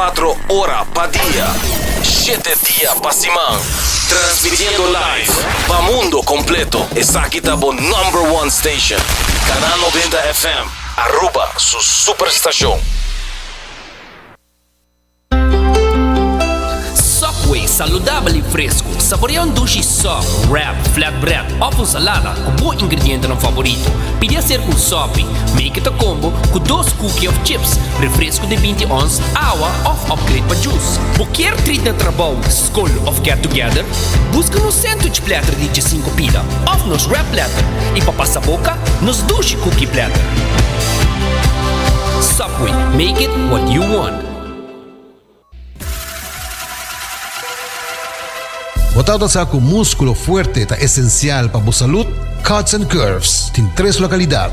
24 ora pa dia, shete dia pa siman. Transmitiendo live pa mundo completo. Esaki ta bo number one station. Canal 90 FM, Aruba su superstacion. Subway, saludabel y fresco. Saborea un dushi sub, wrap, flatbread of un salada cu bo ingredientenan favorito. Pidi hacer cu un sopi. Make it a combo cu dos cookie of chips, refresco di binti ons, awa of upgrade pa juice. Bo kier treat na trabou, scol of get together? Busca nos sandwich platter di djesinco pida of nos wrap platter y pa pasa boca, nos dushi cookie platter. Subway, make it what you want. Bo tabata sa ku múskulo fuerte ta esensial pa bo salud? Cuts and Curves tin tres lokalidat,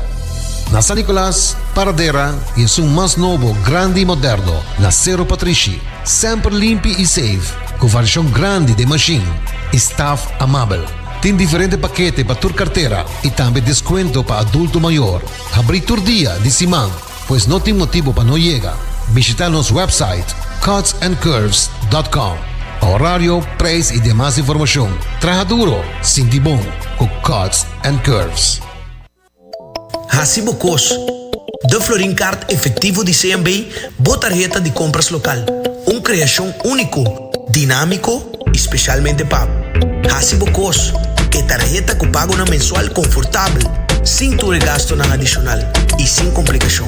na San Nicolas, Paradera i esun mas nobo, grandi i moderno, na Sero Patrishi. Semper limpi i safe, ku variashon grandi den mashin i staf amabel. Tin diferente pakete pa tur kartera i tambe deskuento pa adulto mayor. Habrí tur dia di siman. Pues no tin motibo pa no yega. Bishita nos website cutsandcurves dot com pa horario, prijs y demas informacion. Traha duro, sinti bon cu Cuts and Curves. Hasi bo kos. De Florin Card Efectivo di CMB, bo tarheta di compras local. Un creacion unico, dinamico y specialmente pa bo. Hasi bo kos, e tarheta ku pagonan mensual konfortabel, sin tur e gastonan adishonal i sin komplikashon.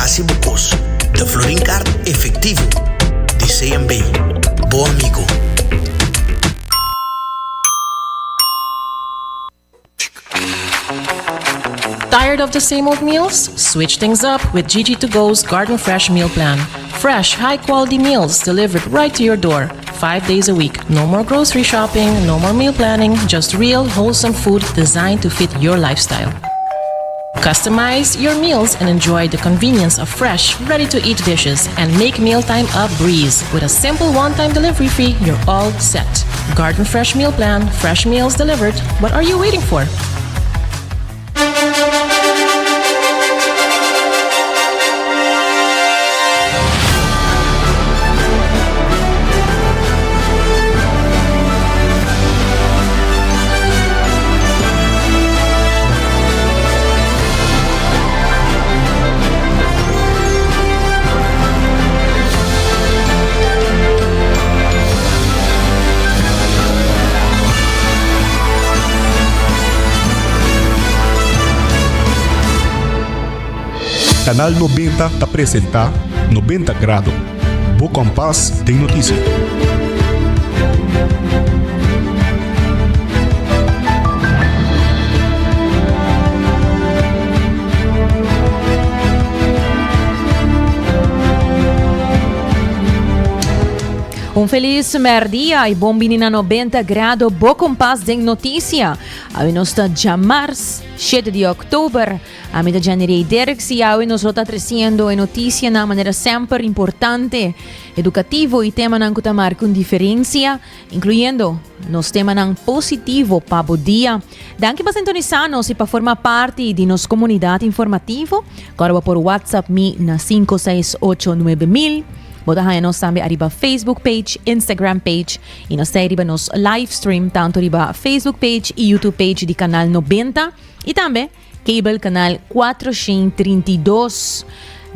Hasi bo kos, de Florin Card efektivo di CMB. Bo amigo. Tired of the same old meals? Switch things up with Gigi to Go's Garden Fresh Meal Plan. Fresh, high quality meals delivered right to your door, five days a week. No more grocery shopping, no more meal planning, just real, wholesome food designed to fit your lifestyle. Customize your meals and enjoy the convenience of fresh, ready to eat dishes and make mealtime a breeze. With a simple one time delivery fee, you're all set. Garden Fresh Meal Plan, fresh meals delivered. What are you waiting for? Canal 90 ta presenta 90 Grado, bo kompas den notisia. Un feliz merdia y bon bini na 90 grado bo kompas den noticia. Awe nos ta djamars 7 di oktober. Ami ta Jenny Ray Derks y awe nos lo ta treciendo e noticia na manera semper importante, educativo y temanan cu ta marca un diferencia. Incluyendo nos temanan positivo pa bo dia. Danki pa sintonisa nos y pa forma parti di nos comunidad informativo. Corda bo por WhatsApp mi na 5689000. Bo ta haya nos tambe ariba Facebook page, Instagram page y nos ta riba nos live stream tanto riba Facebook page y YouTube page di Canal 90 y tambe Cable Canal 432.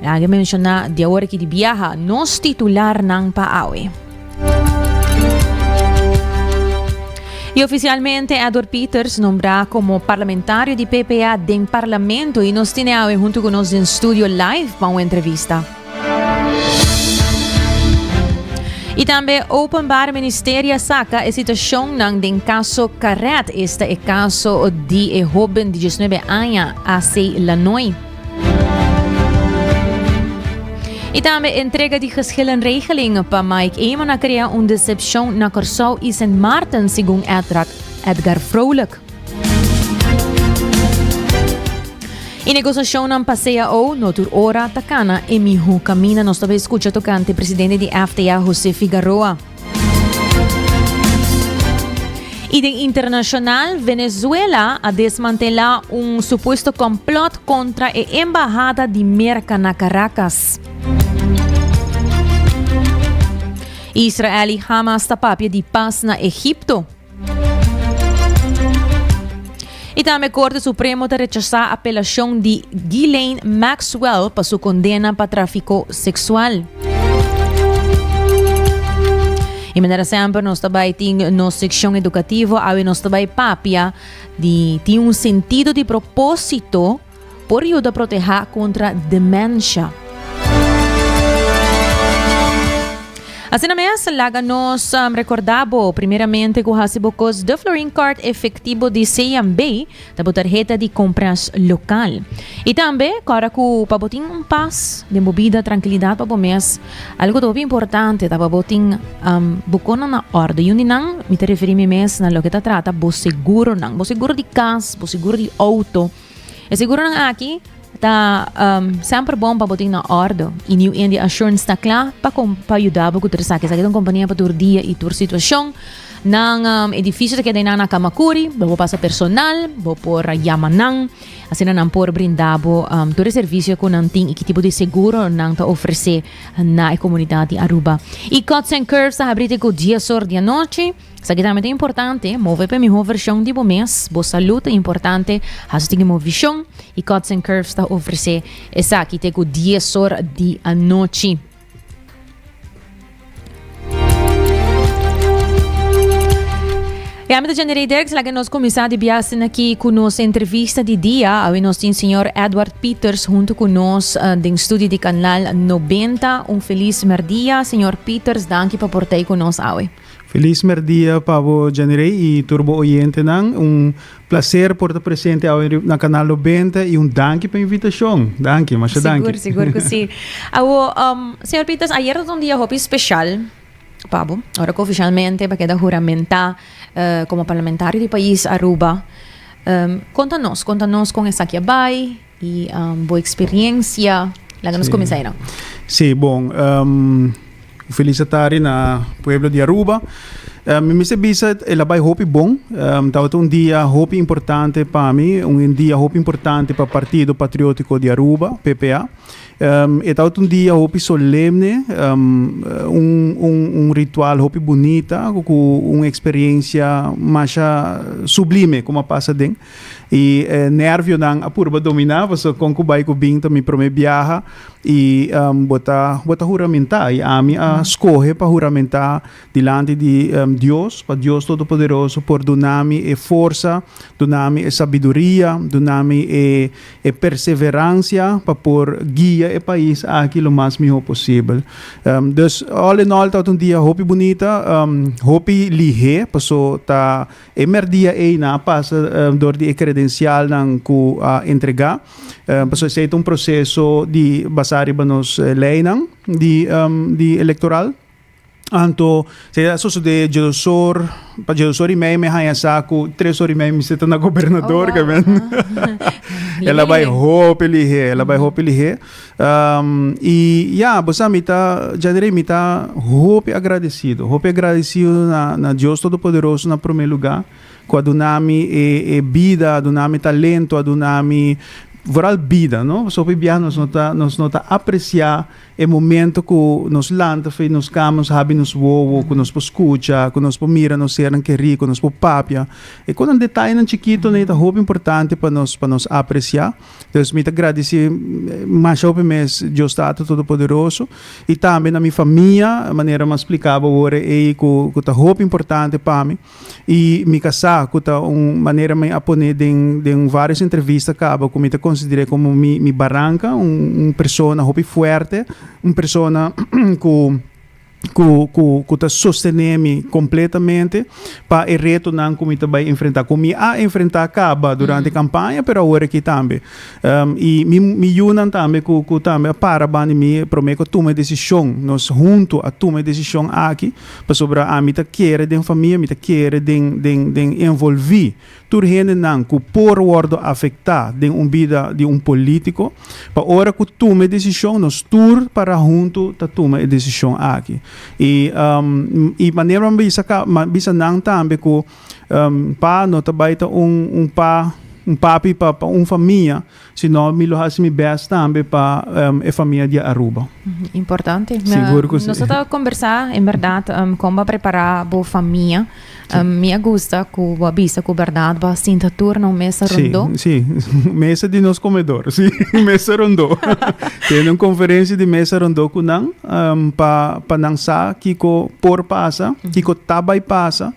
Laga menciona di awor aki di biaha nos titularnan pa awe. Y oficialmente Edward Peters nombra como parlamentario di PPA den parlamento y nos tiene awe junto con nos den studio live pa un entrevista. Y tambe Openbaar Ministerie a saca e situacionnan den caso Caret, esta e caso di e hoben di 19 aña AC Lanoy. Y tambe entrega di geschillenregeling pa Mike Eman a crea un decepcion na Corsou y Sint Maarten, segun Edgar Vrolijk. E negosiashonnan pa CAO no tur ora ta kana e mihó kaminda. Nos ta bai skucha tokante presidente di FTA José Figaroa. I den internashonal, Venezuela a desmantelá un supuesto kòmplòt kontra e embahada di Merka na Caracas. Israel i Hamas ta papia di pas na Egipto. I tambe Korte Supremo ta rechasá apelashon di Ghislaine Maxwell pa su kondena pa trafiko seksual. I manera semper nos ta bai tin nos sekshon edukativo, awe nos ta bai papia di tin un sentido di propósito Por yuda protehá kontra demensha. Asina mes, laga nos rekordá bo primeramente ku hasi bo kos De Florin Card efektibo di CMB ta bo tarheta di kompras lokal. I tambe kòrda ku pa bo tin un pas den bo bida, trankilidat pa bo mes, algu ta hopi importante ta pa bo tin bo konan na òrdu. I un di nan mi ta referí mi mes na loke ta trata bo seguronan, bo seguro di kas, bo seguro di outo. E seguronan aki ta um, semper bon pa bo tin na orde. Y New India Assurance ta kla pa, pa yuda bo ku tur esaki. Esaki ta un kompania pa tur dia y tur situashon. Nan um, edifisio ta keda einan na Kamakuri. Bo por pasa personal, bo por yama nan. Asina nan por brinda bo um, tur e servisio ku nan tin y ki tipo di seguro nan ta ofrese na e komunidat di Aruba. Y Cuts and Curves ta habri te ku 10 or di anochi. Esaki tambe ta importante, move pa e mihó vershon di bo mes. Bo salú ta importante, hasi tin e movishon i Cuts and Curves ta ofresé esaki te ku dies or di anochi. Ya mi ta Jenny Derks, laga nos kuminsá di bia asina aki ku nos entrevista di dia. Awe nos tin señor Edward Pieters huntu ku nos den studio di Kanal 90. Un felis merdia, señor Pieters, danki pa por ta ei ku nos awe. Feliz merdia pa bo Jenny-Ray y tur bo oyentenan. Un placer por ta presente awe na Canal 90 y un danki pa e invitacion. Danki, masha danki. Sigur, sigur cu si. Awo, señor Pieters, ayer ta un dia hopi special pa bo, ora cu oficialmente bo a keda huramenta como parlamentario di pais Aruba. Conta nos, conta nos con esaki a bay y bo experiencia. Laga nos cuminsa aynan. Si, bon. Un felis atari na pueblo di Aruba. Mi mester bisa el a bai hopi bon. Tabata un dia hopi importante pa mi, un dia hopi importante pa Partido Patriótiko di Aruba, PPA. E tabata un dia hopi solemne, un un un ritual hopi bunita ku un eksperiencia masha sublime ku mi a pasa aden. I e nervionan a purba dominá pasobra kon ku bai ku bin ta mi promé biaha. I bo ta bo ta huramentá i ami a skohe pa huramentá dilanti di Dios, pa Dios Todopoderoso por duna mi e forsa, duna mi e sabiduria, duna mi e e perseveransia pa por guia e pais aki lo mas mihó posibel. Dus all in all tabata un dia hopi bunita, hopi lihé paso ta E merdia ei nan a pasa dor di e kredensialnan ku a entregá. Pasobra esei ta un proseso di basá riba nos leinan di di elektoral. Anto esei a sosodé djedosor, pa djedosor i mei mi haña sa ku tres or i mei mi mester ta na gobernador. El a bai hopi lihé, el a bai hopi lihé. I ya, bo sa mi ta, Janirey, mi ta hopi agradecido, hopi agradecido na, na Dios Todopoderoso na prome lugar, cu a duna mi e, e bida, a duna mi talento, a duna mi vooral bida, no? Pasobra hopi biaha nos no ta, nos no ta aprecia e momento cu nos lanta for di nos cama, nos habi nos wowo, cu nos por scucha, cu nos por mira nos sernan keri, cu nos por papia. E conan detayenan chikito ta hopi importante pa nos, pa nos aprecia. Dus mi ta gradisí masha hopi mes Dios Tata Todopoderoso i tambe na mi famia, manera mi a splika bo awor ei ku ku ta hopi importante pa mi i mi kasá ku ta un manera mi a pone den den vários entrevista kaba ku mi ta konsider'é komo mi mi baranka, un un persona hopi fuerte, un persona ku. ku ku ku ta sostené mi kompletamente pa e retonan ku mi ta bai enfrentá, ku mi a enfrentá kaba durante kampaña, pero awor aki tambe. I mi mi yunan tambe ku ku tambe a para banda di mi promé ku a tuma e desishon, nos huntu a tuma e desishon aki, pasobra ami ta kere den famia, mi ta kere den den den envolví Tur hendenan ku por wòrdu afektá den un bida di un polítiko, pa ora ku tuma e desishon, nos tur para huntu ta tuma e desishon aki. I i manera mi bisa ka, mi bisa nan tambe ku pa no ta bai ta un un pa. un papi pa pa un famia, sino mi lo hasi mi best tambe pa e famia di Aruba. Importante. Sigur ku si. Nos ta kombersá en bèrdat kon bo a prepará bo famia. Mi a gusta ku bo a bisa ku bèrdat bo a sinta tur na un mesa rondó. Si, si. Mesa di nos komedor, si. Mesa rondó. Tene un konferensia di mesa rondó ku nan pa pa nan sa kiko por pasa, kiko ta bai pasa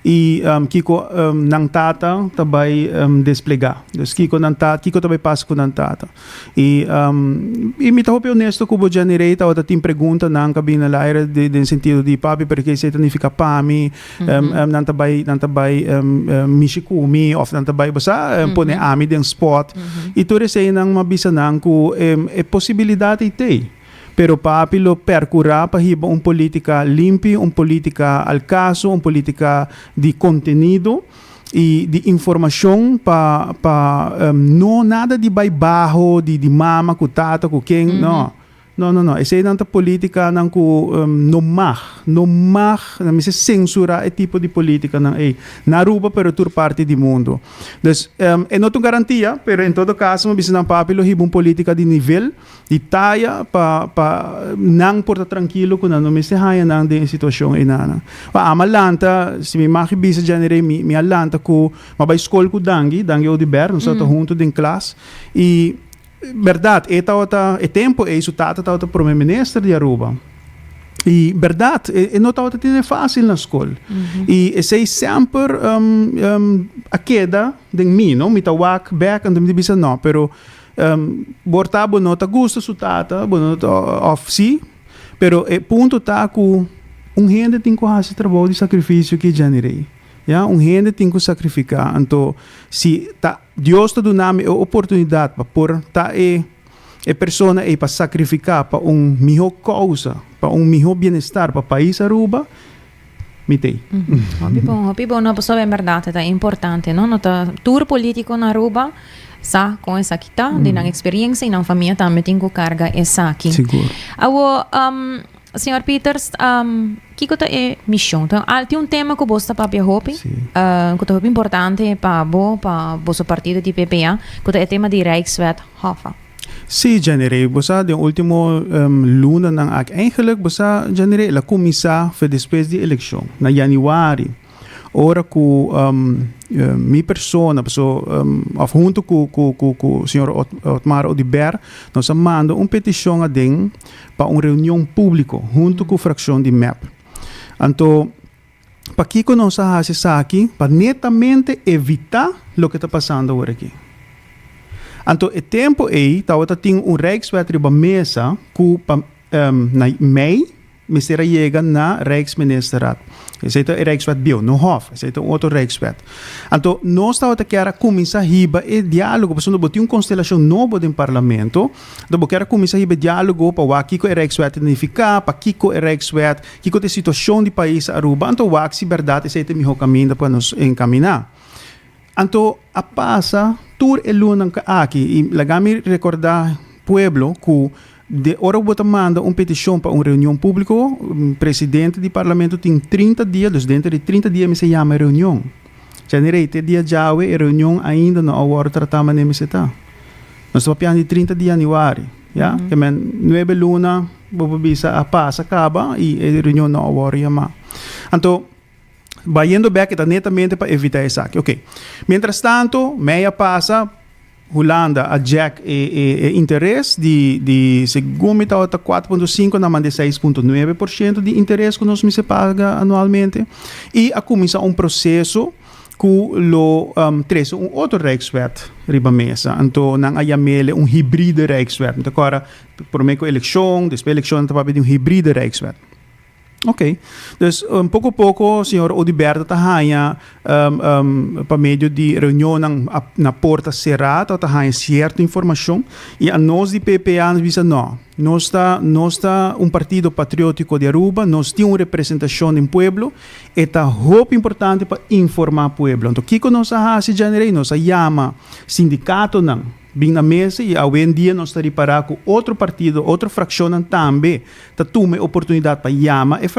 i kiko nan tata ta bai desplegá. Dus kiko nan ta kiko ta bai pasa ku nan tata. I i mi ta hopi honesto ku bo Jenny Rey tabata tin preguntanan ku a bini al aire den sentido di papi pero ke esei ta nifiká pa mi nan ta bai nan ta bai mishi ku mi òf nan ta bai bo sa pone ami den spòt i tur eseinan mi a bisa nan ku e posibilidat ei t'ei pero papi lo pèrkurá pa hiba un polítika limpi un polítika al kaso un polítika di kontenido. I di informashon pa pa no nada di bai baho di di mama ku tata ku ken no no no no eseinan ta politikanan ku no mag no mag nan mester sensura e tipo di politikanan ei na Aruba pero tur parti di mundo dus e no ta un garantia pero en todo kaso mi bisa nan papi lo hiba un politika di nivel di taya pa pa nan por ta trankilo ku nan no mester haña nan den e situashon einanan. Pa ami a lanta, si mi mag bisa Jenny-Rae, mi mi a lanta ku mi a bai skol ku Dangui, Dangui Oduber, nos tabata huntu den klas i bèrdat e tabata e tempu ei su tata tabata prome minister di Aruba i bèrdat e no tabata tene fásil na skol i esei semper a keda den mi no, mi ta wak bèk anto mi ta bisa no pero Por ta bo no ta gusta su tata, bo no ta of si, pero e punto ta ku un hende tin ku hasi trabou di sakrifisio ki Jenny Rey. Ya, un hende tin ku sakrifiká. Anto si ta Dios ta duna mi e oportunidat pa por ta e e persona ei pa sakrifiká pa un mihó kousa, pa un mihó bienestar pa pais Aruba, mi t'ei. Hopi bon, hopi bon. No, pasobra en berdad e ta importante, no? No ta tur politico na Aruba sa con esaki ta, di nan experiencia y nan famia tambe tin cu carga esaki. Sigur. Awo, um, señor Pieters, um, kico ta e mision? Ta al tin un tema cu bos ta papia hopi, Sí. uh, cu ta hopi importante pa bo, pa boso partido di PPA, cu ta e tema di Rijkswet Hoffa. Sí, Jenny-Ray, bo sa den último lunanan aki, eigenlijk bo sa, Jenny-Ray, el a kuminsá fe despues di elekshon, na yanüari, ora ku mi persona, paso òf huntu ku ku ku ku señor Otmar Oduber, nos a manda un petishon aden pa un reunion públiko huntu ku frakshon di mep. Anto, Pakiko nos a hasi esaki? Pa netamente evitá loke ta pasando awor aki. Anto e tempu ei tabata tin un Rijkswet riba mesa ku pa na mei mester a yega na Rijksministerraad. Esei ta e Rijkswet bieu, no Hof, esei ta un otro Rijkswet. Anto nos tabata kier a kuminsá hiba e diálogo pasobra bo tin un konstelashon nobo den parlamento, anto bo kier a kuminsá hiba e diálogo pa wak kiko e Rijkswet ta nifiká, pakiko e Rijkswet, Kiko ta e situashon di pais Aruba? Anto wak si bèrdat esei ta e mihó kaminda pa nos enkaminá. Anto a pasa tur e lunanan aki i laga mi rekordá pueblo ku de ora ku bo ta manda un petishon pa un reunion públiko, presidente di parlamento tin 30 dia, dus denter di 30 dia mester yama e reunion. Djanerei te dia djawe e reunion ainda no a wòrdu tratá manera mester ta. Nos ta papiando di 30 di yanüari. Ya, ke men nuebe luna bo por bisa a pasa kaba i e reunion no a wòrdu yamá. Anto, bayendo bèk e ta netamente pa evitá esaki. Oke. Mientras tanto, mei a pasa, Hulanda a jack e e e interes di di segun mi tabata 4.5 nan manda e 6.9% di interes ku nos mester paga anualmente i a kuminsá un proseso ku lo trese un otro Rijkswet riba mesa. Anto nan a yam'ele un hybride Rijkswet. Mi ta kòrda promé ku elekshon, despues elekshon nan ta papia di un hybride Rijkswet. Oké. Dus poko poko señor Oduber ta haña pa medio di reunionnan na porta será ta haña sierto informashon i anos di PPA nos bisa nò. Nos ta nos ta un partido patriótiko di Aruba, nos tin un representashon den pueblo E ta hopi importante pa informa pueblo. Anto kiko nos a hasi Janerey? Nos a yama sindikatonan. bin na mesa y awendia nos ta ripara cu otro partido, otro fraccionnan tambe ta tuma e oportunidad pa yama e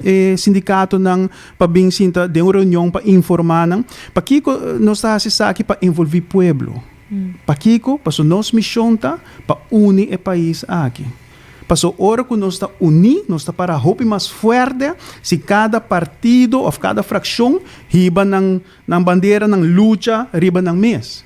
e sindicatonan pa bin sinta den un reunion pa informa nan. Pakico nos ta haci esaki? Pa envolvi pueblo. Pakico? Pasobra nos mision ta pa uni e pais aki. Paso ora ku nos ta uní, nos ta para hopi mas fuerte si kada partido òf kada frakshon hiba nan nan bandera, nan lucha riba nan mes.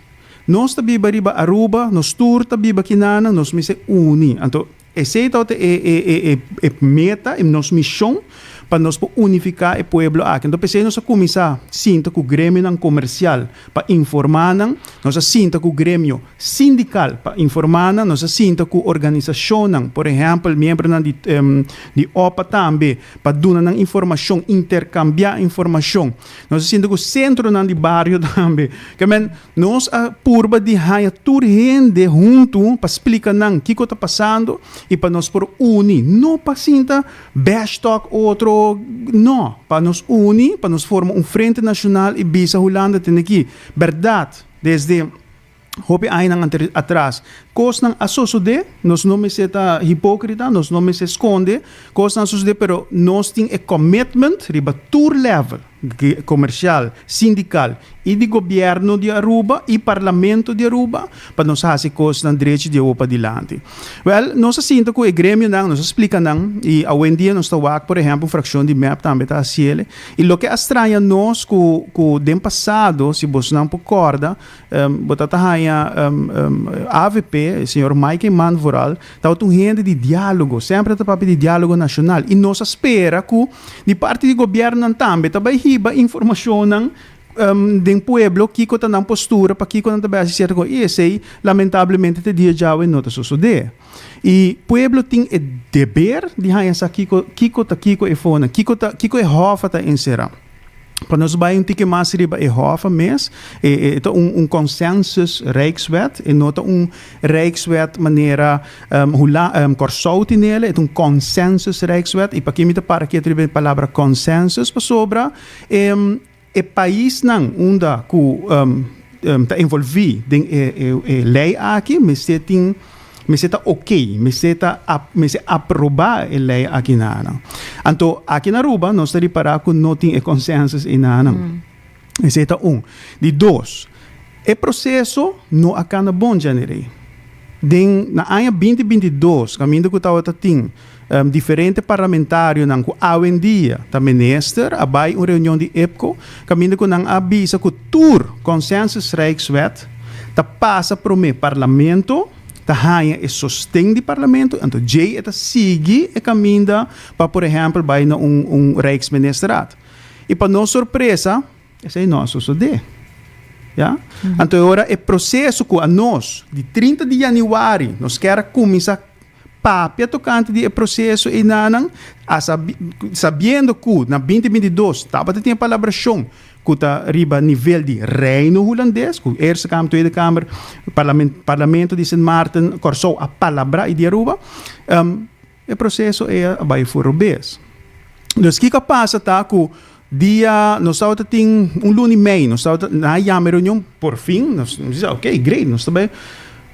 Nos ta biba riba Aruba, nos tur ta biba kinanan, nos mester uni. Anto esei tabata e e e e e meta, e nos mishon pa nos por unifiká e pueblo aki. Anto p'esei nos a kuminsá sinta ku gremionan komersial pa informá nan, nos a sinta ku gremio sindikal pa informá nan, nos a sinta ku organisashonnan, por ehèmpel miembronan di di opa tambe pa duna nan informashon, interkambiá informashon. Nos a sinta ku sentronan di bario tambe. Ke men nos a purba di haña tur hende huntu pa splika nan kiko ta pasando i pa nos por uni, no pa sinta Bash talk otro no, pa nos uni, pa nos forma un frente nacional y bisa Hulanda tene aki. Berdad, desde hopi añanan atras cosnan a sosode, nos no mester ta hipocrita, nos no mester sconde, cosnan a sosode pero nos tin e commitment riba tur level, comercial, sindical y di gobierno di Aruba y parlamento di Aruba pa nos haci cosnan drechi di awo padilanti. Wel, nos a sinta cu e gremionan, nos a splica nan y awendia nos ta wak por ehempel fraccion di mep tambe ta haciele y loke a straña nos cu cu den pasado si bosnan por corda bo ta ta haya avp, señor Mike Eman vooral, tabata un hende di dialogo, semper ta papia di dialogo nacional y nos a spera cu di parti di gobiernonan tambe ta bay hiba informacionnan den pueblo kiko ta nan postura, pakiko nan ta bay haci cierto cosa y esey lamentablemente te dia djawe no ta sosode. Y pueblo tin e deber di haya sa kiko kiko ta kiko e fonan, kiko ta kiko e hof ta encera. Pa nos bai un tiki mas riba e hof mes, e e ta un un consensus rijkswet, e no ta un rijkswet manera Hula Kòrsou tinele, e ta un consensus rijkswet. Y paki mi ta para ketu riba e palabra consensus? Pasobra e e paisnan unda ku ta envolví den e e lei aki mester tin mester ta oké, mester ta mester aprobá e lei aki na nan. Anto aki na Aruba nos ta ripará ku no tin e consensus ei na nan. Esei ta un. Di dos, e proseso no a kana bon, Jenny-Ray. Den na aña 2022 kaminda ku tabata tin diferente parlamentarionan ku awendia ta minister a bai un reunion di IPCO kaminda ku nan a bisa ku tur consensus rijkswet ta pasa prome parlamento, ta haña e sosten di parlamento, anto djei e ta sigui e kaminda pa por ehempel bai na un un rijksministerraad. I pa nos sorpresa esei no a sosodé. Ya? Anto e ora e proseso ku anos di 30 di yanüari nos kier a kuminsá Papia tokante di e proseso einanan, a sabiendo ku na 2022 tabata tin e palabrashon ku ta riba nivel di Reino Hulandes, ku Eerste Kamer, Tweede Kamer, Parlamento di Sint Maarten, Kòrsou a palabrá i di Aruba, e proseso ei a bai for robes. Dus kiko a pasa ta ku dia nos tabata tin un luna i mei, nos tabata, nan a yama e reunion por fin, nos bisa ok great, nos ta bai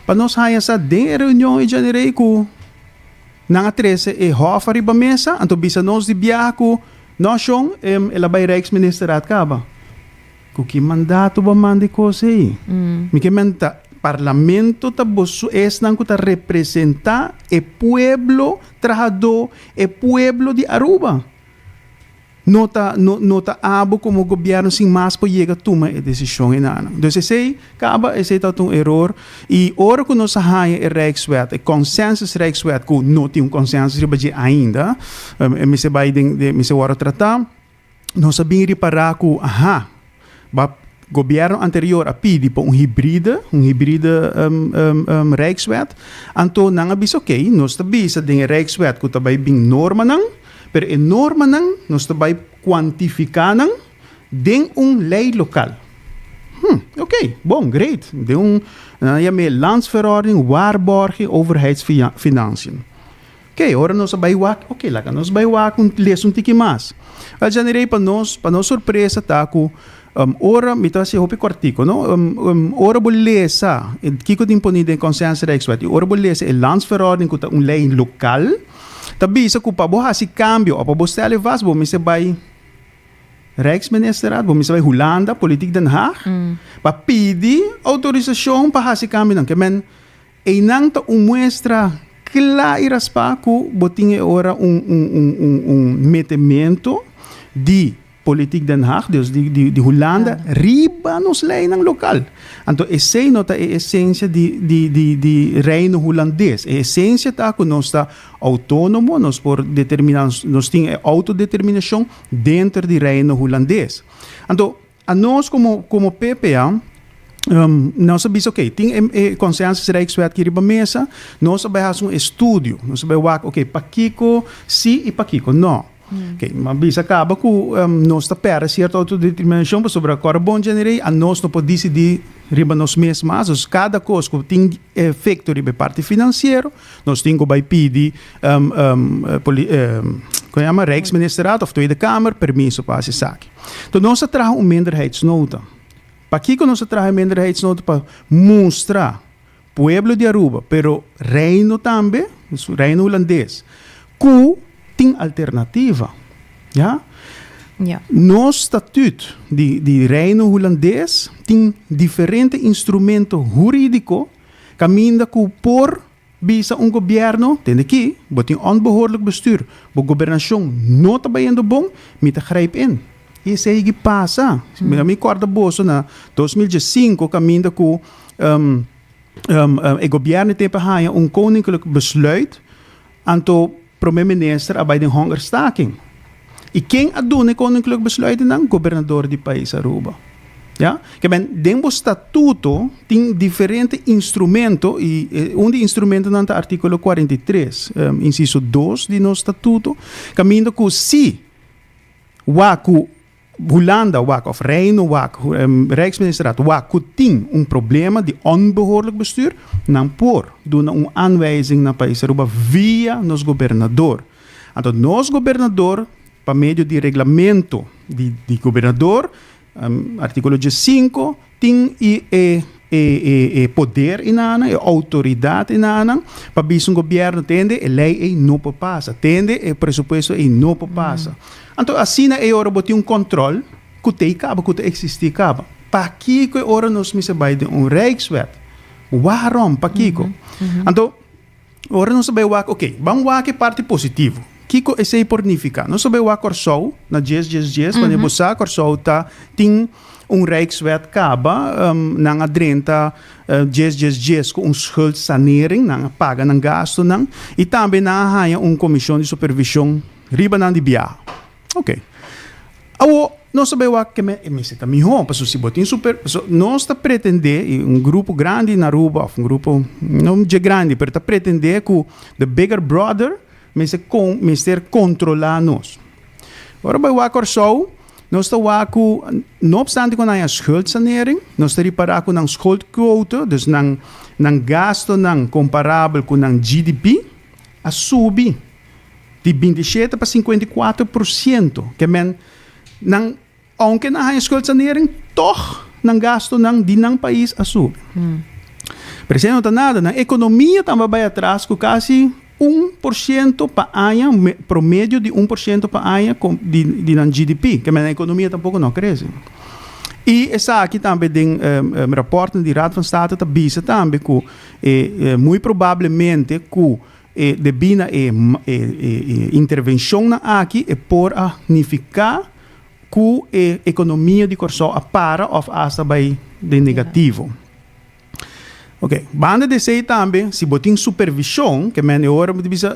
pa nos haña sa den e reunion e djanerei ku nan a trese e hòf ariba mesa, anto bisa nos di biaha ku no shon el a bai Rijksministerraad kaba. Ku ki mandato bo a manda e kos ei? Mi ke menta parlamento ta boso esnan ku ta representá e pueblo trahadó, e pueblo di Aruba. No ta no no ta abo komo gobièrnu sin mas por yega tuma e desishon enanan. Dus esei kaba esei tabata un eror i ora ku nos a haña e Rijkswet, e consensus Rijkswet ku no tin un consensus riba dje ainda, e mester bai den den mester wòrdu tratá, nos a bin ripará ku aha, ba gobièrnu anterior a pidi pa un hibride, un hibride Rijkswet, anto nan a bisa oké, nos ta bisa den e Rijkswet ku ta bai bin normanan, Pero e normanan nos ta bai kuantifiká nan den un lei lokal. Hm, oké, bon, great. Den un, nan a yam'é Landsverordening Waarborging Overheidsfinanciën. Oké, ora nos a bai wak, oké, laga nos bai wak un les un tiki mas. Wel, Janirey, pa nos, pa nos sorpresa ta ku ora, mi ta hasi hopi kòrtiku, no? Ora bo lesa e kiko tin poni den Consensus-Rijkswet i ora bo lesa e Landsverordening ku ta un lei lokal, ta bisa ku pa bo hasi kambio òf pa bo stèl e vast bo mester bai Rijksministerraad, bo mester bai Hulanda, Politiek Den Haag, pa pidi outorisashon pa hasi kambionan. Ke men Einan ta un muestra kla i raspá ku bo tin e ora un un un un un metemento di politiek Den Haag, dus di di di Hulanda, riba nos leinan lokal. Anto esei no ta e esensia di di di di Reino Hulandes. E esensia ta ku nos ta outónomo, nos por determiná, nos tin e outodeterminashon denter di Reino Hulandes. Anto Anos komo komo PPA nos a bisa ok tin e e consensus rijkswet aki riba mesa nos a bai hasi un estudio nos a bai wak ok pakiko si i pakiko no. Ok mi a bisa kaba ku nos ta pèrdè sierto autodeterminashon pasobra kòrda bon djenerei anos no por disidí riba nos mes mas dus kada kos ku tin efekto riba e parti finansiero nos tin ku bai pidi kon yama rijksministerraad òf tweede kamer permiso pa hasi esaki. Enton nos a traha un minderheidsnota. Pakiko nos a traha e minderheidsnota? Pa mustra pueblo di Aruba, pero Reino tambe, dus Reino Hulandes, ku tin alternativa. Ya? Ya. Nos statuut di di Reino Hulandes tin diferente instrumento hurídiko kaminda ku por Bisa un gobierno, tende ki, bo tin onbehoorlijk bestuur, bo gobernacion no ta bayendo bon, mi ta grijp in. Y esey gi pasa. Mi corda boso na 2015 caminda cu e gobierno e tempo a haya un koninklijk besluit, anto Prome minister a bai den hongerstaking. I ken a duna e koninklijk besluitennan? Gobernador di pais Aruba. Ya? Ke men, den bo statuto tin diferente instrumento i un di instrumentonan ta artíkulo 43, insiso 2 di nos statuto, kaminda ku si wak ku Hulanda wak of Reino wak, Rijksministerraad wak ku tin un problema di onbehoorlijk bestuur, nan por duna un aanwijzing na pais Aruba via nos gobernador. Anto nos gobernador pa medio di reglamento di di gobernador, artíkulo diesinko, tin e e e e poder enanan, e outoridat enanan pa bisa un gobièrnu tende e lei ei no por pasa, tende e presupuesto ei no por pasa. Anto asina e ora bo tin un kòntròl ku ta ei kaba, ku ta eksistí kaba. Pakiko e ora nos mester bai den un rijkswet? Waarom? Pakiko? Anto Ora nos ta bai wak, oke, ban wak e parti positivo. Kiko esei por nifiká? Nos ta bai wak Kòrsou na djes djes djes, wanneer bo sa Kòrsou ta tin un rijkswet kaba, nan a drenta djes djes djes ku un schuldsanering, nan a paga nan gastunan i tambe nan a haña un komishon di supervishon riba nan di biaha. Oke. Awo, nos ta bai wak ke me, e mester ta mihó, pasobra si bo tin super, pasobra nos ta pretendé, i un grupo grandi na Aruba, òf un grupo no dje grandi, pero ta pretendé ku the bigger brother mester kon, mester kontrolá nos. Ora bai wak Kòrsou, nos ta wak ku no opstante ku nan haña schuldsanering, nos ta ripará ku nan schuldquote, dus nan nan gastunan komparabel ku nan GDP, a subi. Di 27 pa 54%. Ke men, nan, ounke nan haña schuldsanering, tòg nan gastunan di nan pais a subi. Pero esei no ta nada, nan ekonomia tambe a bai atras ku kasi 1% pa aña, promedio di 1% pa aña di di nan GDP. Ke men nan ekonomia tampoko no a krese. I esaki tambe den rapòrtnan di Raad van State ta bisa tambe ku e muy probablemente ku E debí na e intervenshonnan aki e por a nifiká ku e ekonomia di Kòrsou a para òf asta bai den negativo. Oke, banda di esei tambe si bo tin supervishon, ke men e ora bo ta bisa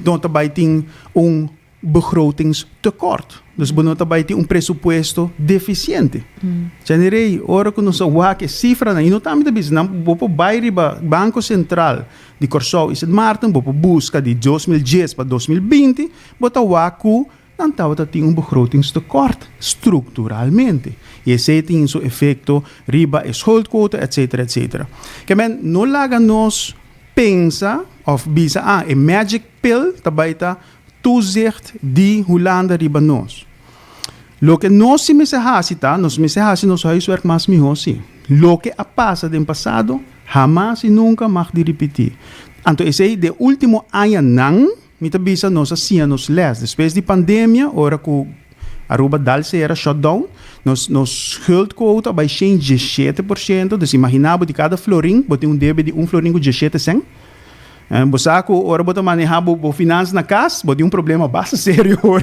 no ta bai tin un begrotingstekort. Dus bo no ta bai tin un presupuesto defisiente. Janirey, ora ku nos a wak e sifranan, i no ta mi ta bisa, nan bo por bai riba Banko Sentral di Kòrsou i Sint Maarten, bo por buska di 2010 pa 2020, bo ta wak ku nan tabata tin un begrotingstekort strukturalmente. I esei tin su efekto riba e schuldquote, etcetera, etcetera. Ke men, no laga nos. pensa of bisa ah e magic pill ta bai ta toezicht di Hulanda riba nos. Loke nos si mester hasi ta, nos mester hasi nos huiswerk mas mihó si. Loke a pasa den pasado, hamas i nunka mag di ripití. Anto esei den último añanan mi ta bisa nos a siña nos lès. Despues di pandemia, ora ku Aruba dal sera, shut down, nos nos schuldquota a bai shen diesshete por shento. Dus imaginá bo di kada florin bo tin un debe di un florin ku diesshete sèn. Bo sa ku ora bo ta manehá bo bo finansa na kas, bo tin un problema basta serio hoor.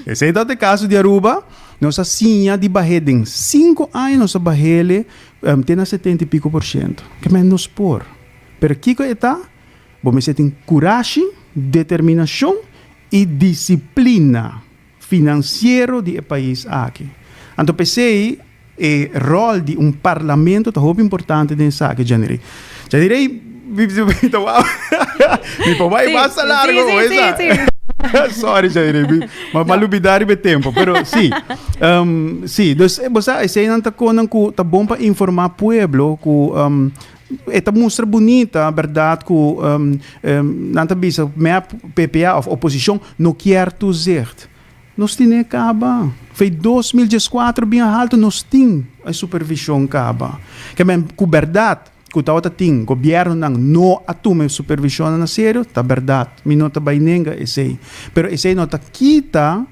Esei ta e kaso di Aruba. Nos a siña di bah'é den sinku aña nos a bah'é te na setenta i piko por shento. Ke men nos por. Pero kiko e ta? Bo mester tin kurashi, determinashon i disiplina finansiero di e pais aki. Anto p'esei e ròl di un parlamento ta hopi importante den esaki, Janirey. Janirey, mi ta wou, mi por bai basta largo ku esa. Sorry, Janirey, mi a lubida riba e tempo, pero si. Si, dus bo sa eseinan ta konan ku ta bon pa informa pueblo ku E ta mustra bunita, berdad, cu nan ta bisa mep, PPA of oposicion no kier toezicht. Nos tine caba. Fei 2014 bin halto nos tin e supervision caba. Ke men cu berdad cu tawata tin gobiernonan no a tuma e supervisionnan na serio, ta berdad. Mi no ta bay nenga esey. Pero esey no ta kita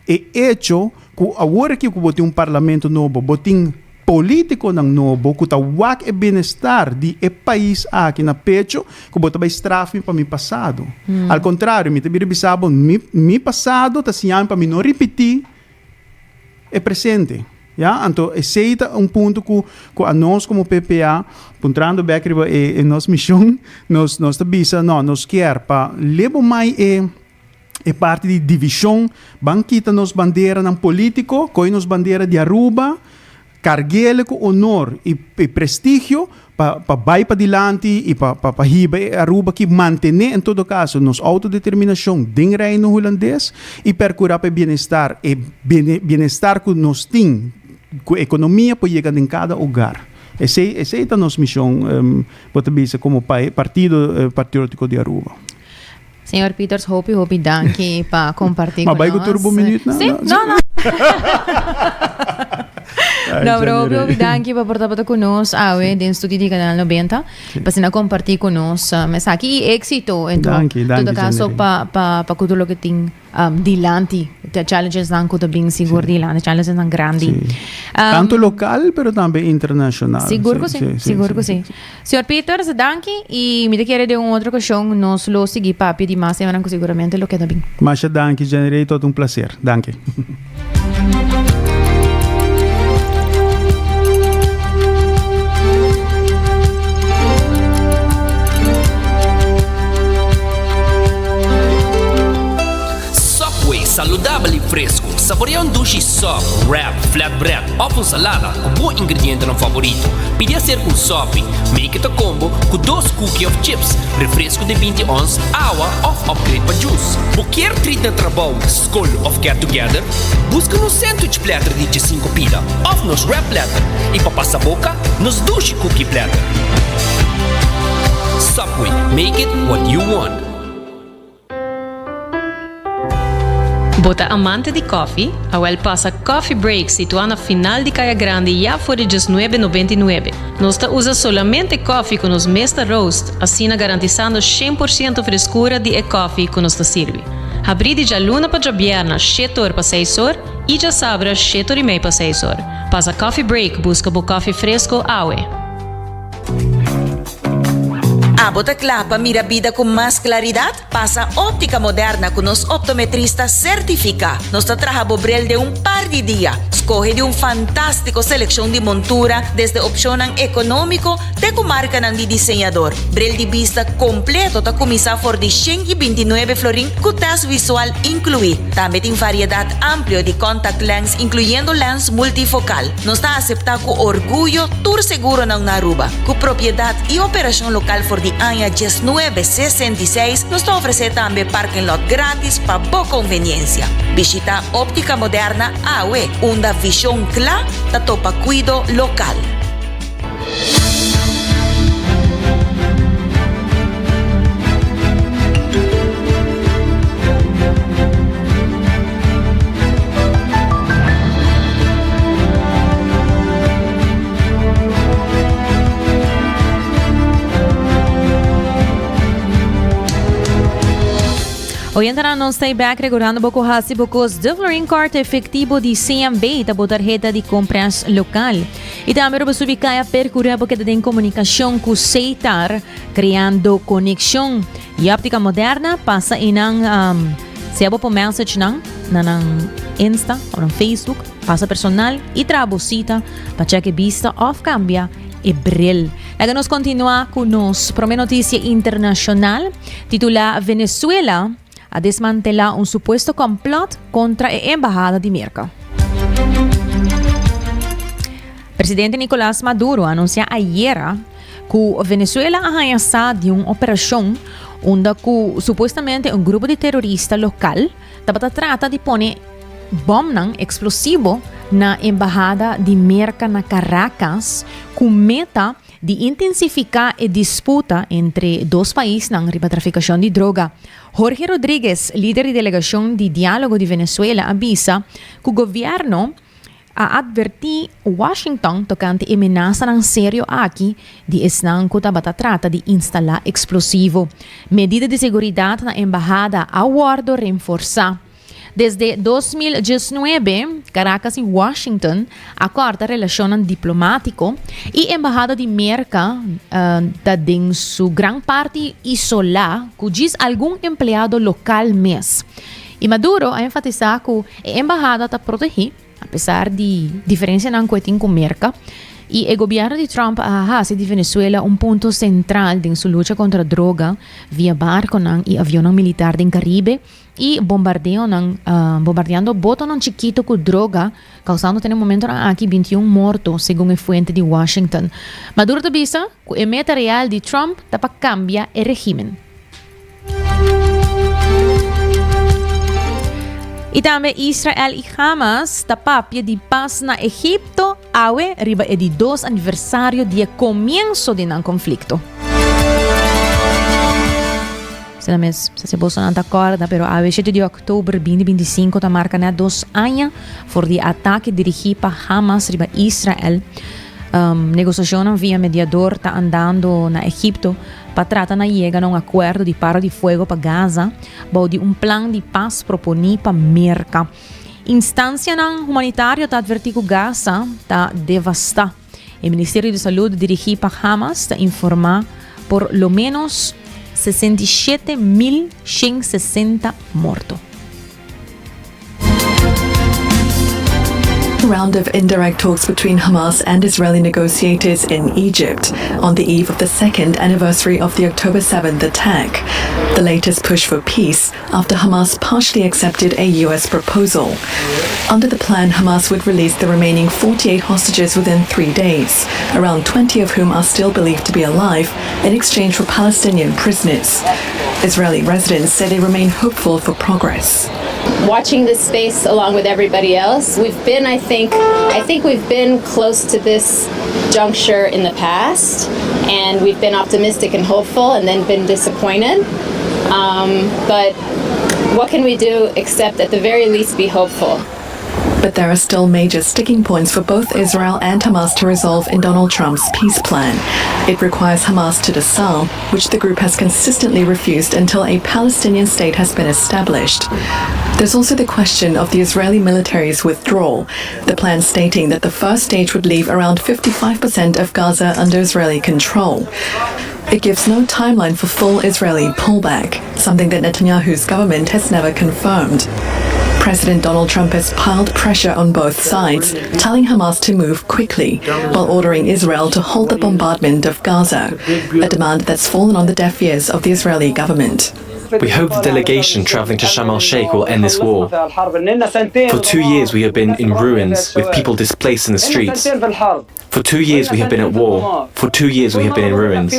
E echo ku awor aki ku bo tin un parlamento nobo, bo tin politikonan nobo ku ta wak e bienestar di e pais aki na pecho, ku bo ta bai straf mi pa mi pasado. Al kontrario, mi ta bira bisa bo, mi mi pasado ta siña mi pa mi no ripití e presente. Ya, anto esei ta un punto ku ku anos komo PPA, puntrando bèk riba e e nos mishon, nos nos ta bisa, no, nos kier pa lebo mai e E parti di divishon, ban kita nos banderanan politico, coge nos bandera di Aruba, carguele cu honor y prestigio pa pa bay padilanti y pa pa hiba e Aruba aki mantene en todo caso nos autodeterminacion den Reino Hulandes y percura pa e bienestar, e bienestar cu nos tin cu economia por yega den cada hogar. Esey esey ta nos mision, bo ta bisa, como partido Patriotico di Aruba. Señor Pieters, hopi hopi danki pa comparti Ma con bai ku nos. tur bo minuut na? Sí, no, no. No, pero hopi hopi danki pa por tabata ku nos awe den studio di Canal 90. Pa asina comparti ku nos um, esaki y éxito en todo, Danki, danki, todo caso Janeri. pa pa pa ku tur loke tin um, dilanti. De challenges nan ku ta bin sigur dilanti, challenges nan grandi. Sí. Um, Tanto local, pero tambe internacional. Sigur ku sí, sigur ku sí. Señor Pieters, danki y mi ta kere den un otro ocasion nos lo sigui papia di mas temanan cu seguramente lo keda bin. Masha danki Jenny-Ray, tot un placer. Danki. Subway, saludabel y fresco. Saborea un dushi sub, wrap, flatbread of un salada cu bo ingredientenan favorito. Pidi hacer cu un sopi. Make it a combo cu dos cookie of chips, refresco di binti ons, awa of upgrade pa juice. Bo kier treat na trabou, scol of get together? Busca nos sandwich platter di diesinco pida of nos wrap platter y pa pasa boca, nos dushi cookie platter. Subway, make it what you want. Bo ta amante di koffie? Awel pasa Coffee Break situá na final di Kaya Grandi ya for di diesnuebe nobenta i nuebe. Nos ta usa solamente koffie ku nos mes ta roast, asina garantisando shen por siento freskura di e koffie ku nos ta sirbi. Habrí di djaluna pa djabièrna shete or pa seis or i djasabra shete or i mei pa seis or. Pasa Coffee Break buska bo koffie fresko awe! Abo ta kla pa mira bida ku mas klaridat? Pasa Óptica Moderna ku nos optometrista sertifiká. Nos ta traha bo bril den un par di dia. Skohe di un fantástiko selekshon di montura, desde opshonnan ekonómiko te ku markanan di diseñador. Bril di bista kompleto ta kuminsá for di 129 florin ku tèst visual inkluí. Tambe tin variedat amplio di contact lens inkluyendo lens multifokal. Nos ta aseptá ku orguyo tur seguronan na Aruba. Ku propiedat i operashon lokal for di aña 1966, nos ta ofresé tambe parking lot gratis pa bo konveniensia. Bishitá Óptica Moderna awe, unda vishon kla ta topa kuido lokal. Oyentenan nos ta back recordando bo cu haci bo cos de Florin Card efectivo di CMB ta bo tarheta di compras local. Y tambe roba subi caya percura bo keda den comunicacion cu Seitar creando conexion. Y Optica Moderna pasa einan um, sea bo por message nan na nan Insta of nan Facebook pasa personal y traha bo cita pa check e bista of cambia e bril. Laga nos continua cu nos prome noticia internacional titula Venezuela a desmantela un supuesto complot contra e embahada di Merca. Presidente Nicolas Maduro a anuncia ayera cu Venezuela a haya sa di un operacion unda cu supuestamente un grupo di terorista local tabata trata di pone bomnan explosivo na embahada di Merca na Caracas cu meta di intensifica e disputa entre dos paisnan riba traficacion di droga. Jorge Rodriguez, lider di delegacion di dialogo di Venezuela a bisa cu gobierno a advertí Washington tokante e menasanan serio aki di esnan ku tabata trata di instalá eksplosivo. Medida di seguridat na embahada a wòrdu renforsá. Desde 2019, Caracas i Washington a kòrta relashonnan diplomátiko i embahada di Merka ta den su gran parti isolá ku djis algun empleado lokal mes. I Maduro a enfatisá ku e embahada ta protegí, apesar di diferensianan ku e tin ku Merka. I e gobièrnu di Trump a hasi di Venezuela un punto sentral den su lucha kontra droga via barkonan i avionnan militar den Karibe i bombardeonan, bombardeando botonan chikitu ku droga, kausando te na e momentonan aki 21 morto, segun e fuente di Washington. Maduro ta bisa ku e meta real di Trump ta pa kambia e regimen. I tambe Israel i Hamas ta papia di pas na Egipto awe riba e di dos aniversario di e komienso di nan konflikto. Sina mes, sa si boso nan ta kòrda, pero awe 7 di òktober 2025 ta marka net dos aña for di e atake dirigí pa Hamas riba Israel. Um, negosiashonnan via mediador ta andando na Egipto pa trata na yega na un akuerdo di paro di fuego pa Gaza bou di un plan di pas proponí pa Merka. Instansianan humanitario ta atvertí ku Gaza ta devastá. E Ministerio di Salud dirigí pa Hamas ta informá por lo ménos 67.160 morto. Round of indirect talks between Hamas and Israeli negotiators in Egypt on the eve of the second anniversary of the October 7th attack. The latest push for peace after Hamas partially accepted a U.S. proposal. Under the plan, Hamas would release the remaining 48 hostages within three days, around 20 of whom are still believed to be alive, in exchange for Palestinian prisoners. Israeli residents say they remain hopeful for progress. Watching this space along with everybody else, we've been, I think, I think we've been close to this juncture in the past, and we've been optimistic and hopeful, and then been disappointed. Um, but what can we do except at the very least be hopeful? But there are still major sticking points for both Israel and Hamas to resolve in Donald Trump's peace plan. It requires Hamas to disarm, which the group has consistently refused until a Palestinian state has been established. There's also the question of the Israeli military's withdrawal, the plan stating that the first stage would leave around 55% of Gaza under Israeli control. It gives no timeline for full Israeli pullback, something that Netanyahu's government has never confirmed. President Donald Trump has piled pressure on both sides, telling Hamas to move quickly, while ordering Israel to halt the bombardment of Gaza, a demand that's fallen on the deaf ears of the Israeli government. We hope the delegation traveling to Sharm el Sheikh will end this war. For two years we have been in ruins, with people displaced in the streets. For two years we have been at war. For two years we have been in ruins.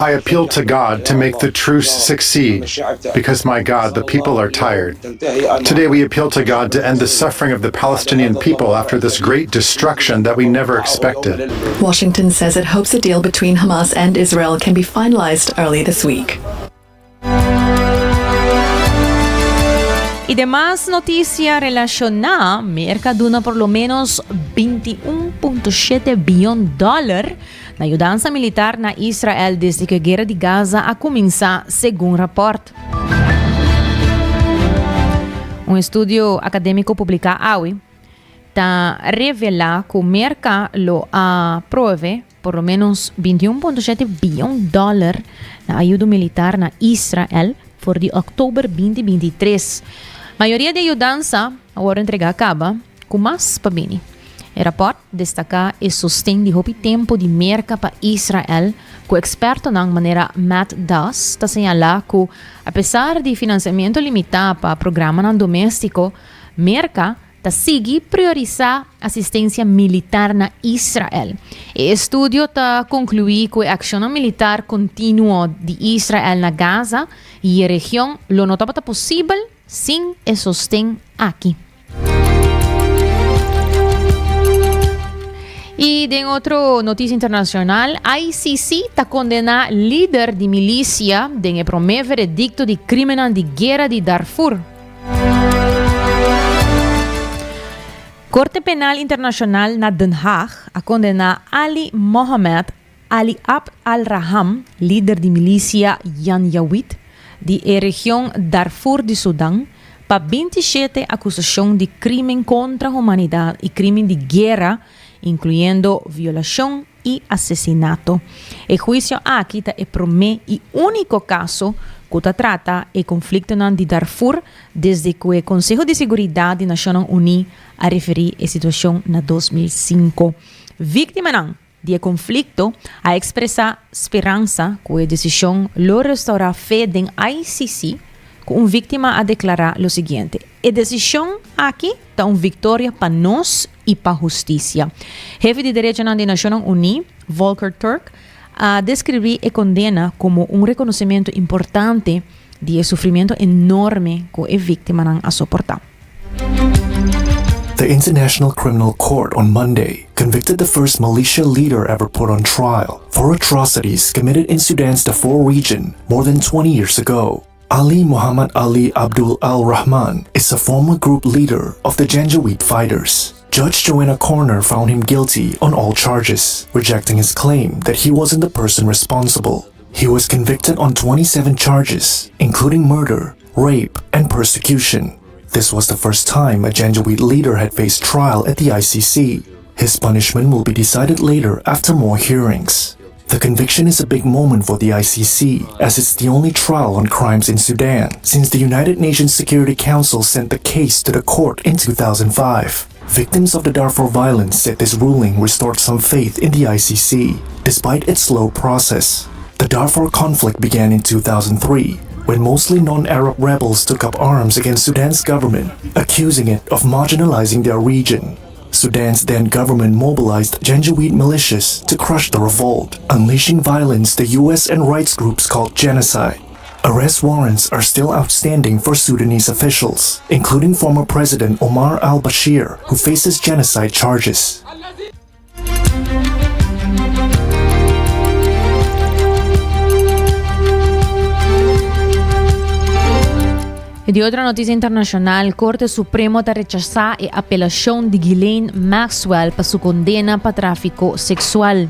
I appeal to God to make the truce succeed, because, my God, the people are tired. Today we appeal to God to end the suffering of the Palestinian people after this great destruction that we never expected. Washington says it hopes a deal between Hamas and Israel can be finalized early this week. I demas notisia relashoná, Merka a duna por lo ménos 21.7 bion dòler na yudansa militar na Israel desde ku e guera di Gaza a kuminsá, segun rapòrt. Un estudio akadémiko publiká awe ta revelá ku Merka lo a prove por lo ménos 21.7 bion dòler na ayudo militar na Israel for di òktober 2023. Mayoria di e yudansa a wòrdu entregá kaba ku mas pa bini. E rapòrt destaká e sosten di hopi tempu di Merka pa Israel, ku ekspertonan manera Matt Das ta señalá ku, apesar di finansiamentu limitá pa programanan doméstiko, Merka ta sigui priorisá asistensia militar na Israel. E estudio ta konkluí ku e akshonnan militar kontinuo di Israel na Gaza i e region lo no tabata posibel sin e sosten aki. I den otro notisia internacional, ICC ta kondena lider di milisia den e promé veredikto di krimennan di guera di Darfur. Korte Penal Internashonal na Den Haag a kondena Ali Mohamed Ali Abd al-Raham, lider di milisia Janjaweed di e region Darfur di Sudan, pa 27 akusashon di krimen kontra humanidat i krimen di guera, inkluyendo violashon i asesinato. E huisio aki ta e promé i úniko kaso ku ta trata e konfliktonan di Darfur desde ku e Konseho di Seguridat di Nashonnan Uní a referí e situashon na 2005. Víktimanan di e konflikto a ekspresá speransa ku e desishon lo restourá fe den ICC, ku un víktima a deklará lo siguiente, E desishon aki ta un viktoria pa nos i pa hustisia. Hefe di Derechonan di Nashonnan Uní, Volker Turk, a deskribí e kondena komo un rekonosementu importante di e sufrimentu enorme ku e víktimanan a soportá. The International Criminal Court on Monday convicted the first militia leader ever put on trial for atrocities committed in Sudan's Darfur region more than 20 years ago. Ali Muhammad Ali Abdul Al Rahman is a former group leader of the Janjaweed fighters. Judge Joanna Korner found him guilty on all charges, rejecting his claim that he wasn't the person responsible. He was convicted on 27 charges, including murder, rape, and persecution. This was the first time a Janjaweed leader had faced trial at the ICC. His punishment will be decided later after more hearings. The conviction is a big moment for the ICC, as it's the only trial on crimes in Sudan since the United Nations Security Council sent the case to the court in 2005. Victims of the Darfur violence said this ruling restored some faith in the ICC, despite its slow process. The Darfur conflict began in 2003 when mostly non-Arab rebels took up arms against Sudan's government, accusing it of marginalizing their region. Sudan's then government mobilized Janjaweed militias to crush the revolt, unleashing violence the US and rights groups called genocide. Arrest warrants are still outstanding for Sudanese officials, including former President Omar al-Bashir, who faces genocide charges. Di otro notisia internashonal, Korte Supremo ta rechasá e apelashon di Ghislaine Maxwell pa su kondena pa tráfiko seksual.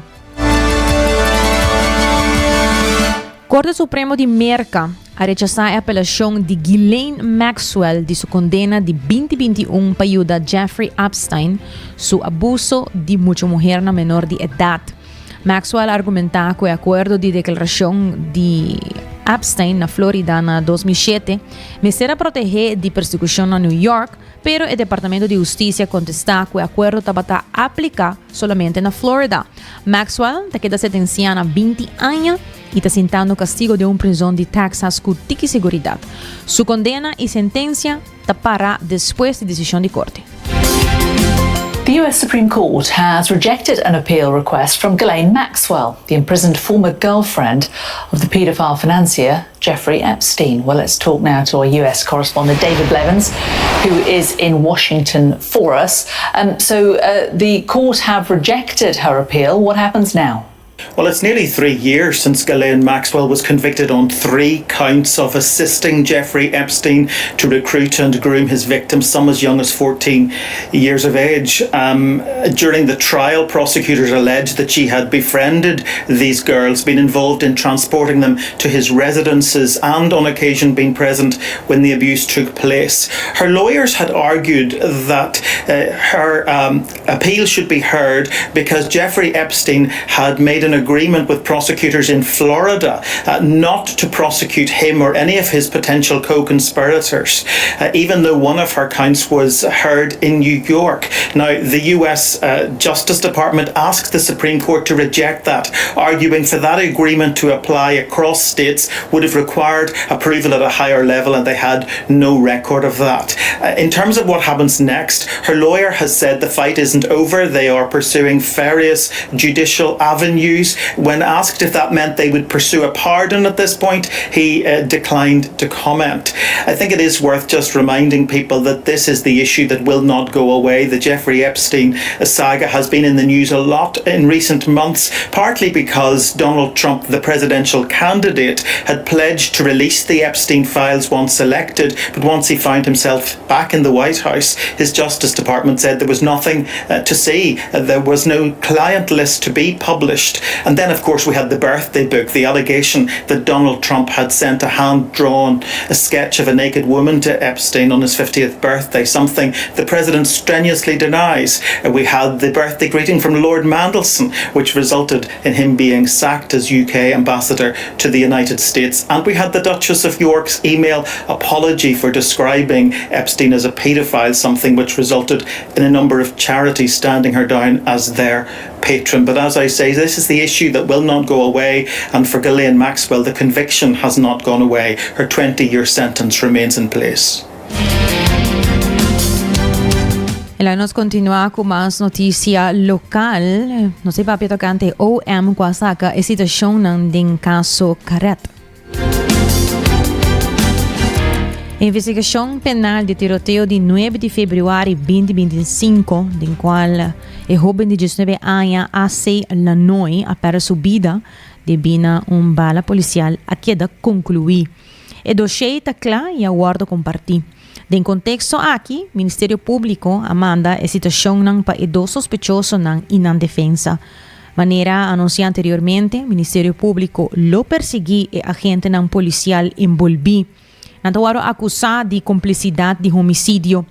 Korte Supremo di Merka a rechasá e apelashon di Ghislaine Maxwell di su kondena di 2021 pa yuda Jeffrey Epstein su abuso di mucha muhernan menor di edat. Maxwell a argumentá ku e akuerdo di deklarashon di Epstein na Florida na 2007 mester a proteh'é di persekushon na New York, pero e Departamento di Hustisia kontestá ku e akuerdo tabata apliká solamente na Florida. Maxwell ta keda sentensiá na 20 aña i ta sintando kastigo den un prizon di Texas ku tiki seguridat. Su kondena i sentensia ta para despues di desishon di korte. The US Supreme Court has rejected an appeal request from Ghislaine Maxwell, the imprisoned former girlfriend of the paedophile financier Jeffrey Epstein. Well, let's talk now to our US correspondent, David Blevins, who is in Washington for us. Um, so uh, the court have rejected her appeal. What happens now? Well, it's nearly three years since Ghislaine Maxwell was convicted on three counts of assisting Jeffrey Epstein to recruit and groom his victims, some as young as 14 years of age. Um, during the trial, prosecutors alleged that she had befriended these girls, been involved in transporting them to his residences, and on occasion been present when the abuse took place. Her lawyers had argued that uh, her um, appeal should be heard because Jeffrey Epstein had made an agreement with prosecutors in Florida uh, not to prosecute him or any of his potential co conspirators, uh, even though one of her counts was heard in New York. Now, the US uh, Justice Department asked the Supreme Court to reject that, arguing for that agreement to apply across states would have required approval at a higher level, and they had no record of that. Uh, in terms of what happens next, her lawyer has said the fight isn't over. They are pursuing various judicial avenues. When asked if that meant they would pursue a pardon at this point, he uh, declined to comment. I think it is worth just reminding people that this is the issue that will not go away. The Jeffrey Epstein saga has been in the news a lot in recent months, partly because Donald Trump, the presidential candidate, had pledged to release the Epstein files once elected, but once he found himself back in the White House, his Justice Department said there was nothing uh, to see. Uh, there was no client list to be published. And then, of course, we had the birthday book, the allegation that Donald Trump had sent a hand drawn a sketch of a naked woman to Epstein on his 50th birthday, something the president strenuously denies. Uh, we had the birthday greeting from Lord Mandelson, which resulted in him being sacked as UK ambassador to the United States. And we had the Duchess of York's email apology for describing Epstein as a paedophile, something which resulted in a number of charities standing her down as their patron. But as I say, this is the issue that will not go away. And for Ghislaine Maxwell, the conviction has not gone away. Her 20 year sentence remains in place. I nos kontinuá ku mas notisia lokal. Nos ta papia tokante OM ku a saka e situashonnan den kaso Caret. Investigashon penal di tiroteo di nuebe di februari 2025, den kual e hóben di 19 aña AC Lanoy a pèrdè su bida debí na un bala polisial a keda konkluí. E doshé ta kla i a wòrdu kompartí. Den konteksto aki, Ministerio Públiko a manda e sitashonnan pa e dos sospechosonan i nan defensa. Manera anunsiá anteriormente, Ministerio Públiko lo persiguí e agentenan polisial enbolbí. Nan ta wòrdu akusá di komplisidat di homisidio.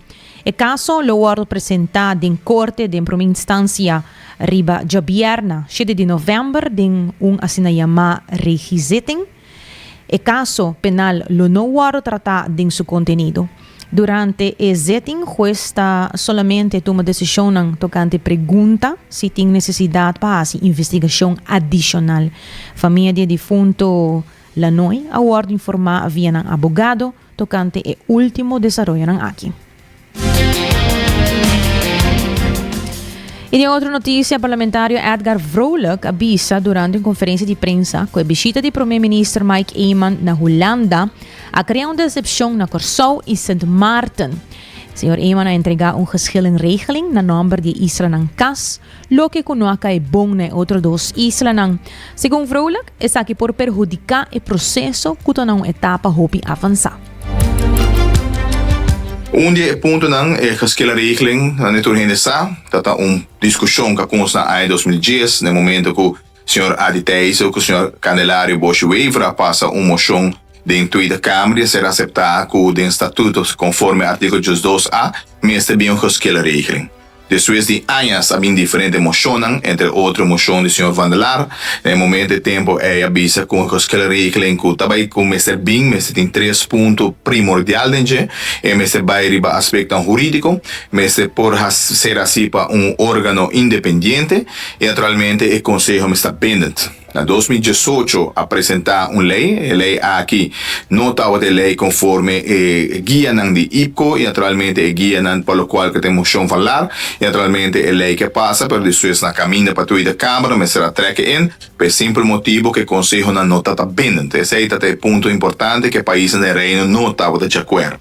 E kaso lo wòrdu presentá den korte den promé instansia riba djabièrna shete di novèmber den un asina yamá regiezitting. E kaso penal lo no wòrdu tratá den su kontenido. Durante e zitting hues ta solamente tuma desishonnan tokante pregunta si tin nesesidat pa hasi investigashon adishonal. Famia di e difunto Lanoy a wòrdu informá via nan abogado tokante e último desaroyonan aki. I den otro notisia, parlamentario Edgar Vrolijk a bisa durante un konferensia di prensa ku e bishita di prome minister Mike Eman na Hulanda a krea un desepshon na Kòrsou i Sint Maarten. Señor Eman a entregá un geschillenregeling na nòmber di e islanan kas, loke ku no a kai bon na e otro dos islanan. Segun Vrolijk, esaki por perhudiká e proseso ku ta na un etapa hopi avansá. Un di e puntonan, e geschillenregeling, nan tur hende sa, ta ta un diskushon ku a kuminsá na aña 2010, na e momento ku señor Adi Thijssen ku señor Candelario Boshi Wever a pasa un moshon den Tweede Kamer di a ser aseptá ku den statuto konforme artíkulo 12 a mester bin un geschillenregeling. Despues di añas a bin diferente moshonnan, entre otro moshon di señor Van der Laar. Na e momento e tempo ei a bisa ku e geschillenregeling ku ta bai ku mester bin mester tin tres punto primordial den dje, e mester bai riba aspektonan hurídiko, mester por ser hasi pa un órgano independiente i naturalmente e konseho mester ta bindend. Na 2018 a presentá un lei, e lei aki no tabata e lei konforme e guianan di IPCO i naturalmente e guianan pa lokual ku ta e moshon van Laar i naturalmente e lei ke pasa pero despues na kaminda pa Tweede Kamer mester a trek e in pa e simpel motibu ku e konsehonan no tabata bindend. Esei ta ta e punto importante ku e paisnan den Reino no tabata djakuerdo.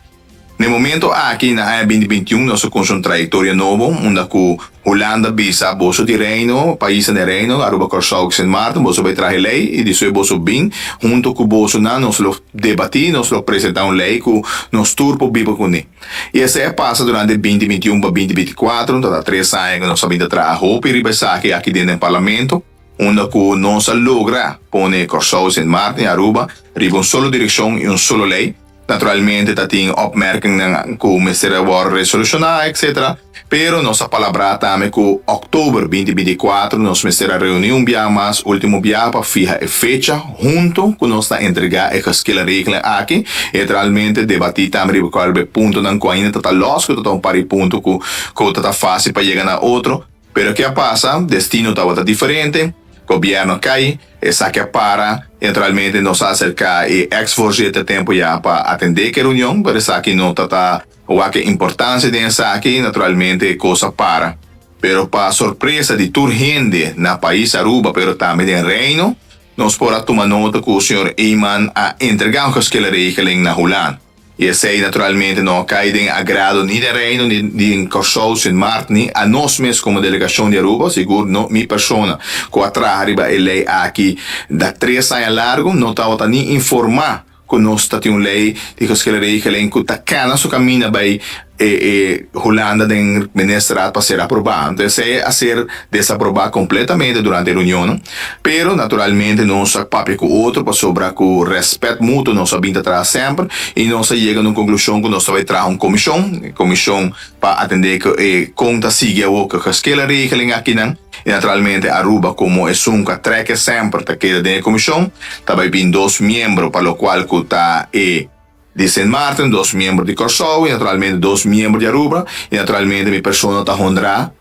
Na e momento aki na aña 2021 nos a cuminsa un trayectoria nobo unda cu Hulanda bisa boso di Reino, paisnan den Reino, Aruba, Corsou y Sint Maarten, boso bay traha e ley y despues boso bin hunto cu bosonan nos lo debati, nos lo presenta un ley cu nos tur por biba cune. Y esey a pasa durante 2021 pa 2024, ta tres aña cu nos a bin ta traha hopi riba esaki aki den den Parlamento. Unda cu nos a logra pone Corsou, Sint Maarten y Aruba riba un solo direccion y un solo ley. Naturalmente ta tin opmerkingnan cu mester a worde resoluciona etc. Pero nos a palabra tambe cu october 2024 nos mester a reuni un biaha mas, ultimo biaha pa fiha e fecha hunto cu nos ta entrega e geschillenregeling aki y naturalmente debati tambe riba cual e puntonan cu ainda ta ta los cu ta ta un par di punto cu cu ta ta facil pa yega na otro. Pero ke a pasa? Destino tabata diferente, gobierno a cay, esaki a para y naturalmente nos a acerca e ex voorzitter tempo ya pa atende ke reunion, pero esaki no ta ta wak e importancia den esaki, naturalmente e cos a para. Pero pa sorpresa di tur hende na pais Aruba pero tambe den Reino, nos por a tuma nota cu señor Eman a entrega un geschillenregeling na Hulanda. I esei naturalmente no a kai den agrado ni den Reino, ni den Kòrsou, Sint Maarten, ni a nos mes komo delegashon di Aruba, sigur no mi persona ku a traha riba e lei aki da tres aña largu, no tabata ni informá ku nos ta tin un lei di geschillenregeling ku ta kana su kaminda bai e Hulanda den Ministerraad pa ser aprobá. Anto esei a ser desaprobá kompletamente durante e reunionnan. Pero naturalmente nos a papia ku otro pasobra ku rèspèt mutuo nos a bin ta traha semper i nos a yega na un konklushon ku nos ta bai traha un komishon, e komishon pa atendé ku e kon ta sigui awor ku e geschillenregeling akinan. I naturalmente Aruba komo esun ku a trèk e semper ta keda den e komishon. Ta bai bin dos miembro pa lokual ku ta e. Di Sint Maarten, dos miembro di Kòrsou i naturalmente dos miembro di Aruba i naturalmente mi persona ta honrá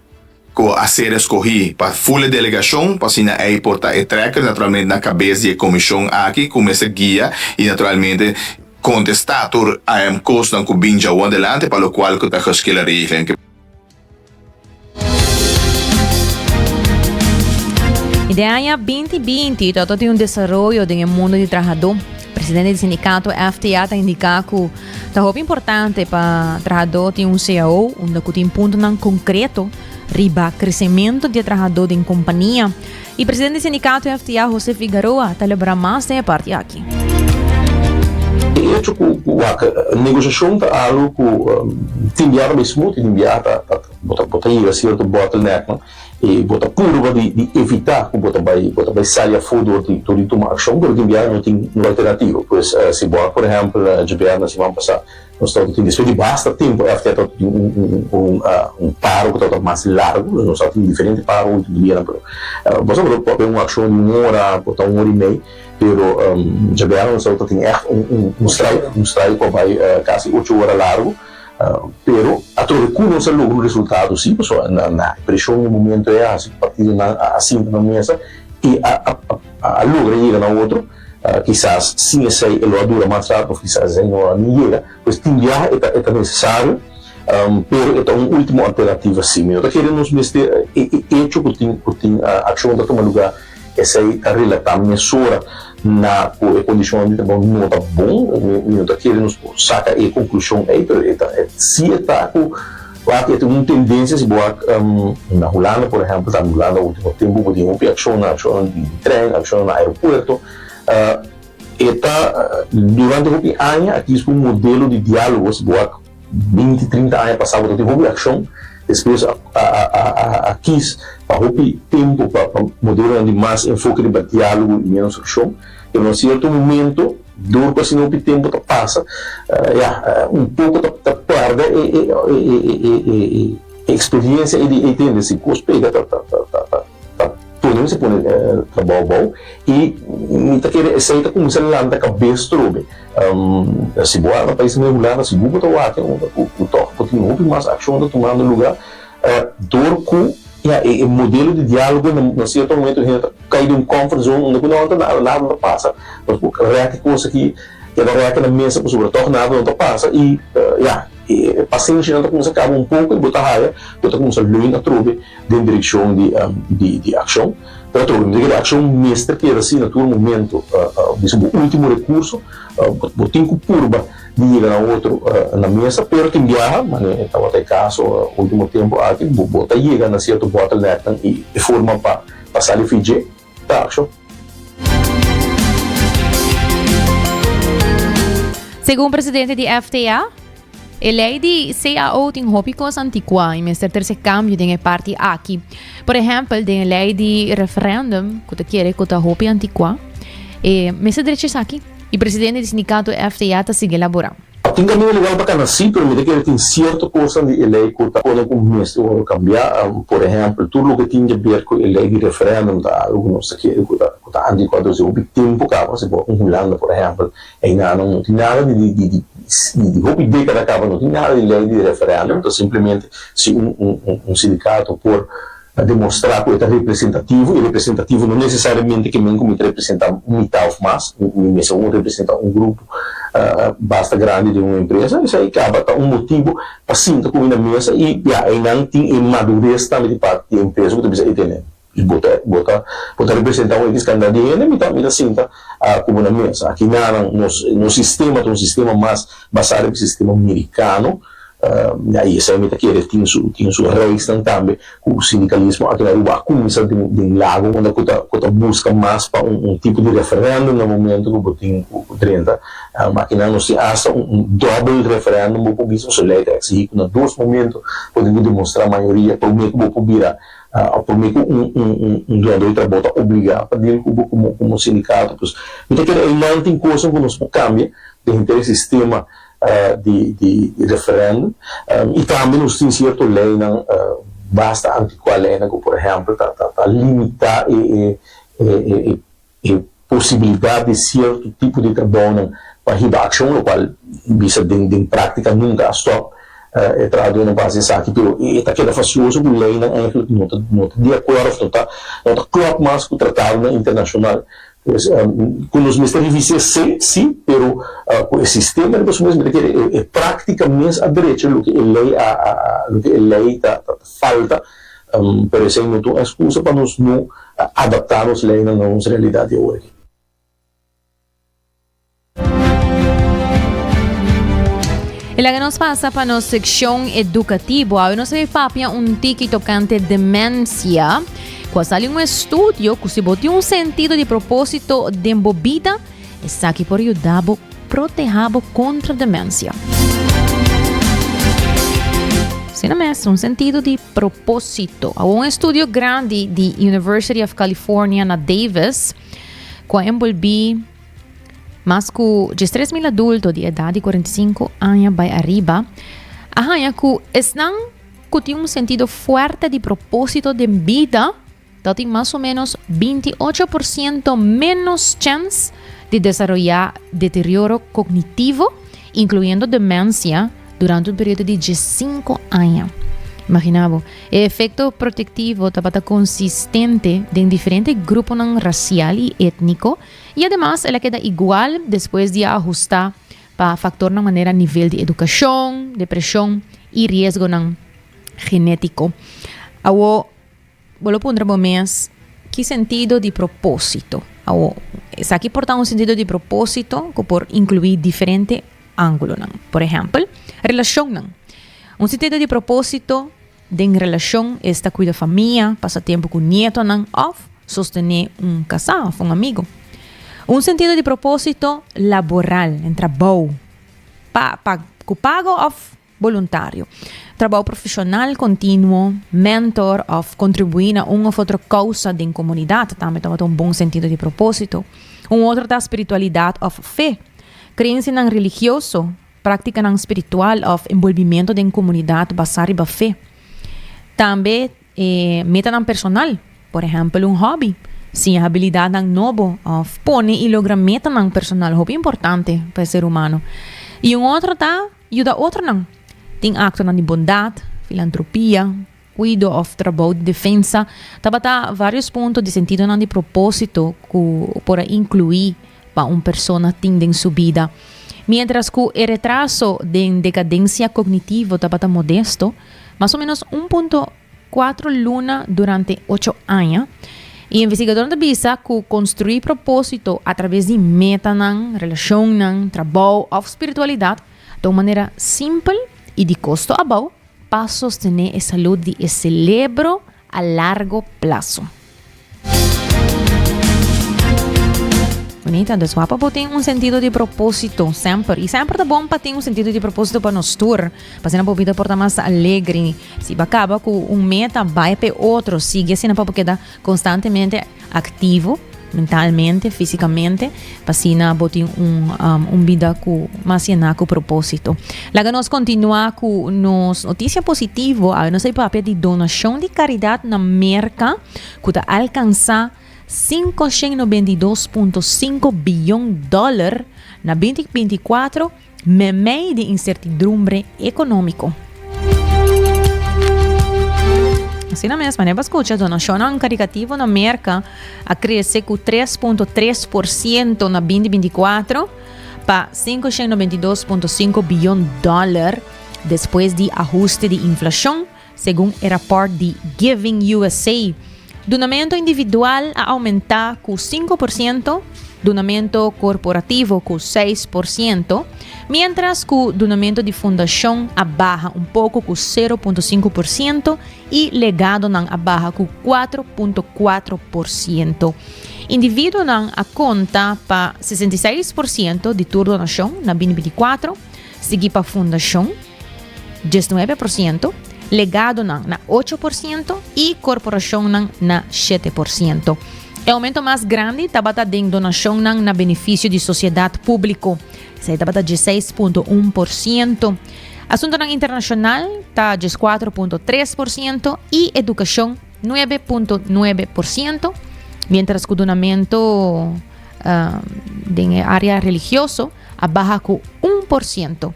ku a ser eskohí pa ful e delegashon pa asina ei por ta e trekker naturalmente na kabes di e komishon aki ku mester guia i naturalmente kontestá tur kosnan ku bin djawo adelante pa lokual ku ta geschillenregeling. I den aña 2020 tabata tin un desaroyo den e mundo di trahadó. Presidente di sindikato FTA ta indiká ku ta hopi importante pa trahadó tin un cao unda ku tin puntonan konkreto riba kresementu di e trahadó den kompania. I presidente di sindikato FTA Jose Figaroa ta elabora mas den e parti aki. E echo ku wak negosiashon ta algu ku tin biaha ta bai smooth i tin biaha ta bo ta bo ta yega sierto bottlenecknan i bo ta purba di di evitá ku bo ta bai bo ta bai sali afó dor di dor di tuma akshon pero tin biaha no tin no alternativa. Pues si bo wak por ehèmpel djabièrnè siman pasá Nos tabata tin despues di basta tempu FTA tabata tin un un un paro ku tabata mas largu. Nos tabata tin diferente paro ultimo dianan pero bo sa bo ta papia un akshon di un ora por ta un ora i mei pero djabièrnè nos tabata tin ègt un un un strike un strike ku a bai kasi ocho ora largu pero atrobe ku nos a logra un resultado si pasobra na na e preshon di momento ei a hasi ku partidonan a sinta na mesa i a a a logra yega na otro. Kisas sin esei e lo a dura mas rato of kisas esei no a ni yega. Pues tin biaha e ta e ta nesesario, pero e ta un ultimo alternativa si. Mi no ta kere nos mester e e echo ku tin ku tin akshon ta tuma luga esei ta relatá mesora na ku e kondishonnan di trabou no ta bon. Mi mi no ta kere nos por saka e konklushon ei, pero e ta si e ta ku wak e ta un tendensia si bo wak na Hulanda por ehèmpel tambe Hulanda ultimo tempu bo tin hopi akshonnan, akshonnan di trein, akshonnan na aeropuerto. E ta durante hopi aña a kis ku un modelo di diálogo si bo wak binti trinta aña pasá bo ta tin hopi akshon despues a a kis pa hopi tempu pa modelonan di mas enfoke riba diálogo i ménos akshon pero na sierto momento Dor ku asina hopi tempu ta pasa, ya, un poko ta ta pèrdè e e e e e e eksperiencia ei di ei tende si kos pega ta ta ta ta ta ta pone mester pone trabou abou i mi ta kere esei ta kuminsá lanta kabes trobe. Si bo a na pais manera Hulanda sigur bo ta wak unda ku ku tòg bo tin hopi mas akshon ta tumando lugá dor ku ya e e modelo di diálogo na na sierto momento hende ta kai den un comfort zone unda ku no ta nada nada no ta pasa nos por rèk e kos aki keda rèk na mesa pasobra tòg nada no ta pasa i ya e pasenshi nan ta kuminsá kaba un poko i bo ta haya bo ta kuminsá leun atrobe den direkshon di di di akshon pero atrobe mi ta kere akshon mester keda asina tur momento bisa bo ultimo rekurso bo tin ku purba. di yega na otro na mesa, pero tin biaha, manera e tabata e kaso ultimo tempu aki, bo bo ta yega na sierto bottlenecknan i e forma pa pa sali fi dje ta aksho. Segun presidente di FTA, e lei di CAO tin hopi kos antikuá i mester trese kambio den e parti aki. Por ehèmpel, den e lei di referèndum, ku ta kere ku ta hopi antikuá, e mester drecha esaki. E presidente di sindikato FTA ta sigui elaborá. Tin kaminda legal pa kana sí, pero mi ta kere tin sierto kosnan di e lei ku ta pone ku mester wòrdu kambiá. Por ehèmpel, tur loke tin di ber ku e lei di referèndum ta algu ku nos ta kere ku ta ku ta antikuá desde hopi tempu kaba. Si bo un Hulanda, por ehèmpel, einan no tin nada di di di di hopi dékada kaba no tin nada di lei di referèndum, ta simplemente si un un un sindikato por Ta demostrá ku e ta representativo, i representativo no nesesariamente ke men ku mi ta representá mitá òf mas, mi mester un representá un grupo basta grandi den un empresa, esei kaba ta un motibu pa sinta ku mi na mesa i ya einan tin e madures tambe di parti di e empresa ku ta bisa e tene bo ta bo ta bo ta representá un ekis kantidat di hende mi ta mi ta sinta ku bo na mesa. Aki nan nos nos sistema ta un sistema mas basá riba e sistema merikano. Ya i esei mi ta kere tin su tin su reisnan tambe ku sindikalismo aki na Aruba a kuminsá den den lago unda ku ta ku ta buska mas pa un un tipo di referendum na momento ku bo tin ku ku drenta. Aki nan nos tin asta un un dòbel referendum bo por bisa pasobra lei ta eksigí ku na dos momento bo tin ku demostrá mayoria promé ku bo por bira òf promé ku un un un un dunadó di trabou ta obligá pa dil ku bo komo komo sindikato. Pues mi ta kere einan tin kosnan ku nos por kambia den henter e sistema di di referendum y tambe nos tin cierto leynan basta anticua leynan cu por ehempel ta ta ta limita e e e e posibilidad di cierto tipo di trabounan pa hiba accion locual bisa den den practica nunca a stop e trahadornan pa haci esaki pero e ta keda fastioso cu leynan eigenlijk no ta no ta di acuerdo of no ta no ta klop mas cu tratadonan internacional. Pues, ku nos mester revis'é sí, sí, pero ku e sistema riba su mes mi ta kere e práktika mes a drecha loke e lei a a loke e lei ta ta falta, pero esei no ta un eskusa pa nos no adaptá nos leinan na nos realidat di awor aki. E laga nos pasa pa nos seccion educativo. Awe nos a papia un tiki tocante demencia. Cu a sali un estudio cu si bo tin un sentido di proposito den bo bida, esaki por yuda bo proteha bo contra demencia. Asina mes, un sentido di proposito. Awe un estudio grandi di University of California na Davis, cu a envolvi Mas ku 13.000 adulto di edat di 45 aña bai ariba a haña ku esnan ku tin un sentido fuerte di propósito den bida ta tin mas o ménos 28% ménos chèns di desaroyá deterioro kognitivo, inkluyendo demensia, durante un periodo di 15 aña. Imaginá bo, e efekto protektivo tabata konsistente den diferente gruponan rasial i étniko, I ademas el a keda igual despues di a ahustá pa faktornan manera nivel di edukashon, depreshon i riesgonan genétiko. Awor, bo lo puntra bo mes, ki sentido di propósito? Awor, esaki por ta un sentido di propósito ku por inkluí diferente ángulonan. Por ehèmpel, relashonnan. Un sentido di propósito Den relashon, esta kuida famia, pasa tempu ku nietonan òf sostené un kasá òf un amigu. Un sentido di propósito laboral, den trabou, pa pa ku pago òf boluntario. Trabou profeshonal kontinuo, mentor òf kontribuí na un òf otro kousa den komunidat tambe tabata un bon sentido di propósito. Un otro ta spiritualidat òf fe, kreensianan religioso, Práktikanan spiritual òf enbolbimentu den komunidat basá riba fe. Tambe e metanan personal, por ehèmpel un hòbi, siña habilidatnan nobo òf pone i logra metanan personal hopi importante pa e ser humano. I un otro ta yuda otronan. Tin aktonan di bondat, filantropia, kuido òf trabou di defensa. Tabata vários punto di sentidonan di propósito ku por a inkluí pa un persona tin den su bida. Miéntras ku e retraso den dekadensia kognitivo tabata modesto, mas o ménos un punto kuatro luna durante ocho aña, I investigadornan ta bisa ku konstruí propósito atraves di metanan, relashonnan, trabou òf spiritualidat ta un manera simpel i di kosto abou pa sostené e salud di e selebro a largo plaso. Bonita, dus wak pa bo tin un sentido di propósito semper. I semper ta bon pa tin un sentido di propósito pa nos tur, pa asina bo bida por ta mas alegre. Si bo a kaba ku un meta, bai pa e otro, sigui asina pa bo keda konstantemente aktivo mentalmente, físikamente, pa asina bo tin un un bida ku mas yená ku propósito. Laga nos kontinuá ku nos notisia positivo. Awe nos a papia di donashon di karidat na Merka ku ta alkansá 592.5 biyon dòler na 2024 Memei di insertidumbre ekonómiko. Asina mes, manera bo a skucha, donashonnan karikativo na Merka a krese ku 3.3% na 2024 pa 592.5 biyon dòler despues di ahuste di inflashon, Segun e raport di Giving USA, dunamento individual a aumentá ku 5%, dunamento korporativo ku 6%, miéntras ku dunamento di fundashon a baha un poko ku 0.5% i legadonan a baha ku 4.4%. Individuonan a konta pa 66% di tur donashon na 2024, sigui pa fundashon, 19%, legadonan na 8% i korporashonnan na 7%. E oumento mas grandi tabata den donashonnan na benefisio di sosiedat públiko, esei tabata 16.1%. Asuntonan internashonal ta 14.3% i edukashon 9.9%, miéntras ku dunamentu den e área religioso a baha ku 1%.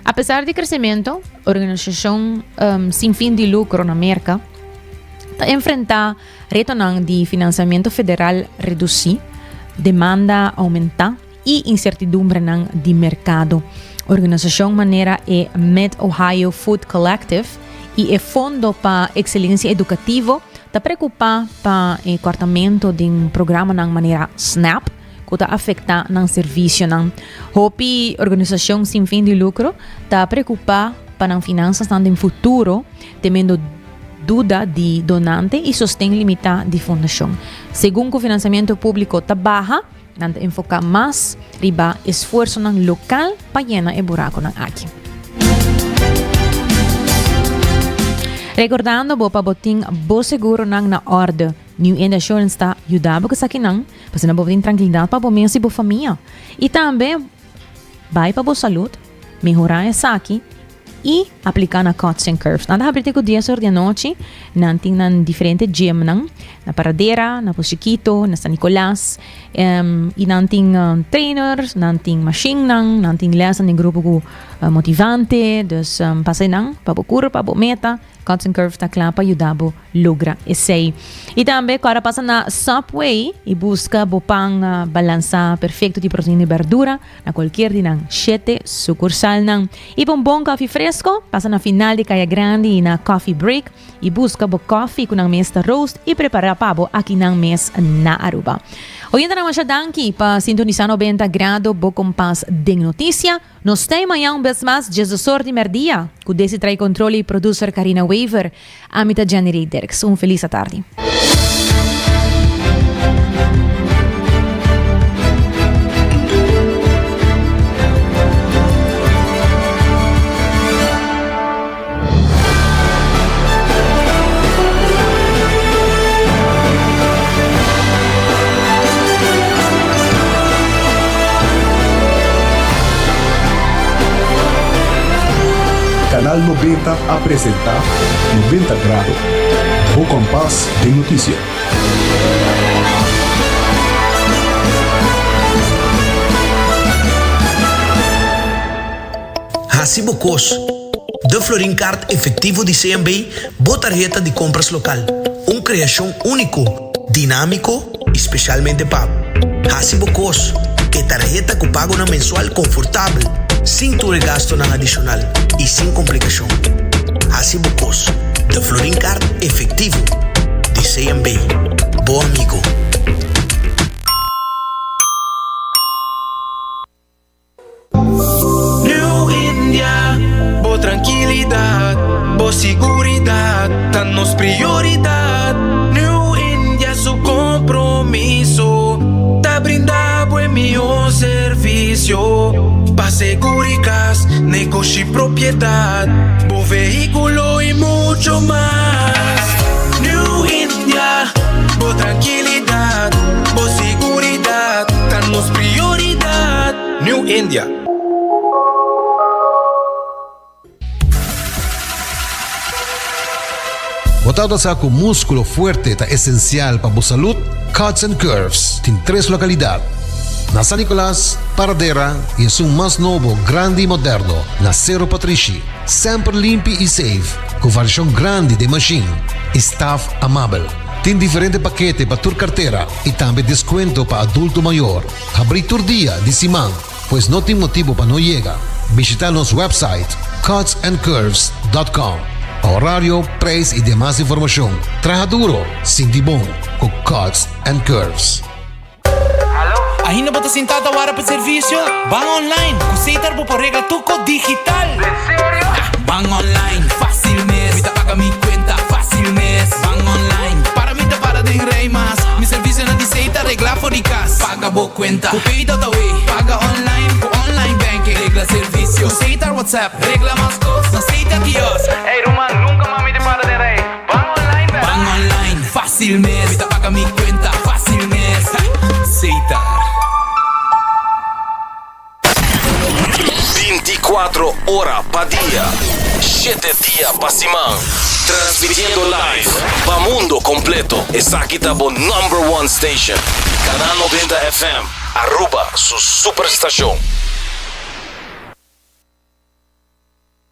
Apesar di crecemento, organisacion sin fin di lucro na Merca ta enfrenta retonan di financiamento federal reduci, demanda aumenta y incertidumbrenan di mercado. Organisacion manera e Mid-Ohio Food Collective y e Fondo pa Excelencia Educativo ta preocupa pa e cortamento den programanan manera SNAP, ku ta afektá nan servisionan. Hopi organisashon sin fin di lukro ta preokupá pa nan finansasnan den futuro, temiendo duda di donante i sosten limitá di fundashon. Segun ku finansiamentu públiko ta baha, nan ta enfoká mas riba esfuersonan lokal pa yena e burakonan aki. Rekordando bo pa bo tin bo seguronan na òrde. New End Assurance ta yuda bo ku esakinan, pasobra bo tin trankilidat pa bo mes i bo famia. I tambe bai pa bo salud, mehorá esaki i apliká na Cuts and Curves. Nan ta habri te ku dies or di anochi. Nan tin nan diferente gymnan na Paradera, na Pos Chikito, na San Nicolas. I nan tin trainers, nan tin mashinnan, nan tin lèsnan den grupo ku motivante. Dus pasa einan pa bo kura, pa bo meta. Cuts and Curves ta kla pa yuda bo logra esei. I tambe ku ora pasa na Subway i buska bo pan balansa perfekto di proteina i berdura na kualkier di nan shete sukursalnan. I pa un bon kòfi fresko, pasa na final di Kaya Grandi i na Coffee Break i buska bo kòfi ku nan mes ta roast i prepara pa bo aki nan mes na Aruba. Oyentenan masha danki pa sintonisa 90 Grado bo kompas den notisia. Nos ta e mañan un bes mas djesdos or di merdia, ku Desi trae control i producer Karina Wever. Ami ta Jenny Ray Dirks. Un felis atardi. Canal 90 a presenta 90 Grado, bo kompas den notisia. Hasi bo kos. De Florin Card efectivo di CMB, bo tarheta di compras local. Un creacion unico, dinamico y specialmente pa bo. Hasi bo cos. E tarheta cu pagonan mensual confortabel, sin tur e gastonan adicional y sin complicacion. Hasi bo cos. De Florin Card efectivo di CMB. Bo. Bo amigo. New India, bo trankilidat, bo siguridat ta nos prioridat. New India su kompromiso ta brinda bo e mihó servisio pa seguri kas, negoshi, propiedat, bo vehíkulo i mucho mas. New India, bo trankilidat, bo siguridat ta nos prioridat. New India. Bo tabata sa ku múskulo fuerte ta esensial pa bo salud? Cuts and Curves tin tres lokalidat, na San Nicolas, Paradera i esun mas nobo, grandi i moderno na Sero Patrishi. Semper limpi i safe, ku variashon grandi den mashin i staf amabel. Tin diferente pakete pa tur kartera i tambe deskuento pa adulto mayor. Habrí tur dia di siman, pues no tin motibu pa no yega. Bishita nos website cutsandcurves.com pa horario, prijs y demas informacion. Traha duro, sinti bon cu Cuts and Curves. Ainda bo ta sintá ta wara pa servisio? Ban online! Ku Setar bo por regla tur kos digital! Ban online, fácil mes. Mi ta paga mi cuenta, fácil mes. Ban online, para mi ta para den rij mas. Mi servicionan di Setar regla for di cas. Paga bo cuenta cu Pay.awe. Paga online cu online banking. Regla servicio cu Setar WhatsApp. Regla mas cos na Setar kiosk. Ey ruman, nunca mas mi ta para den rij. Ban online bera. Ban online, fácil mes. Mi ta paga mi cuenta, fácil mes. Setar. 24 ora pa dia, shete dia pa siman. Transmitiendo live pa mundo completo. Esaki ta bo number one station. Canal 90 FM, Aruba su superstacion.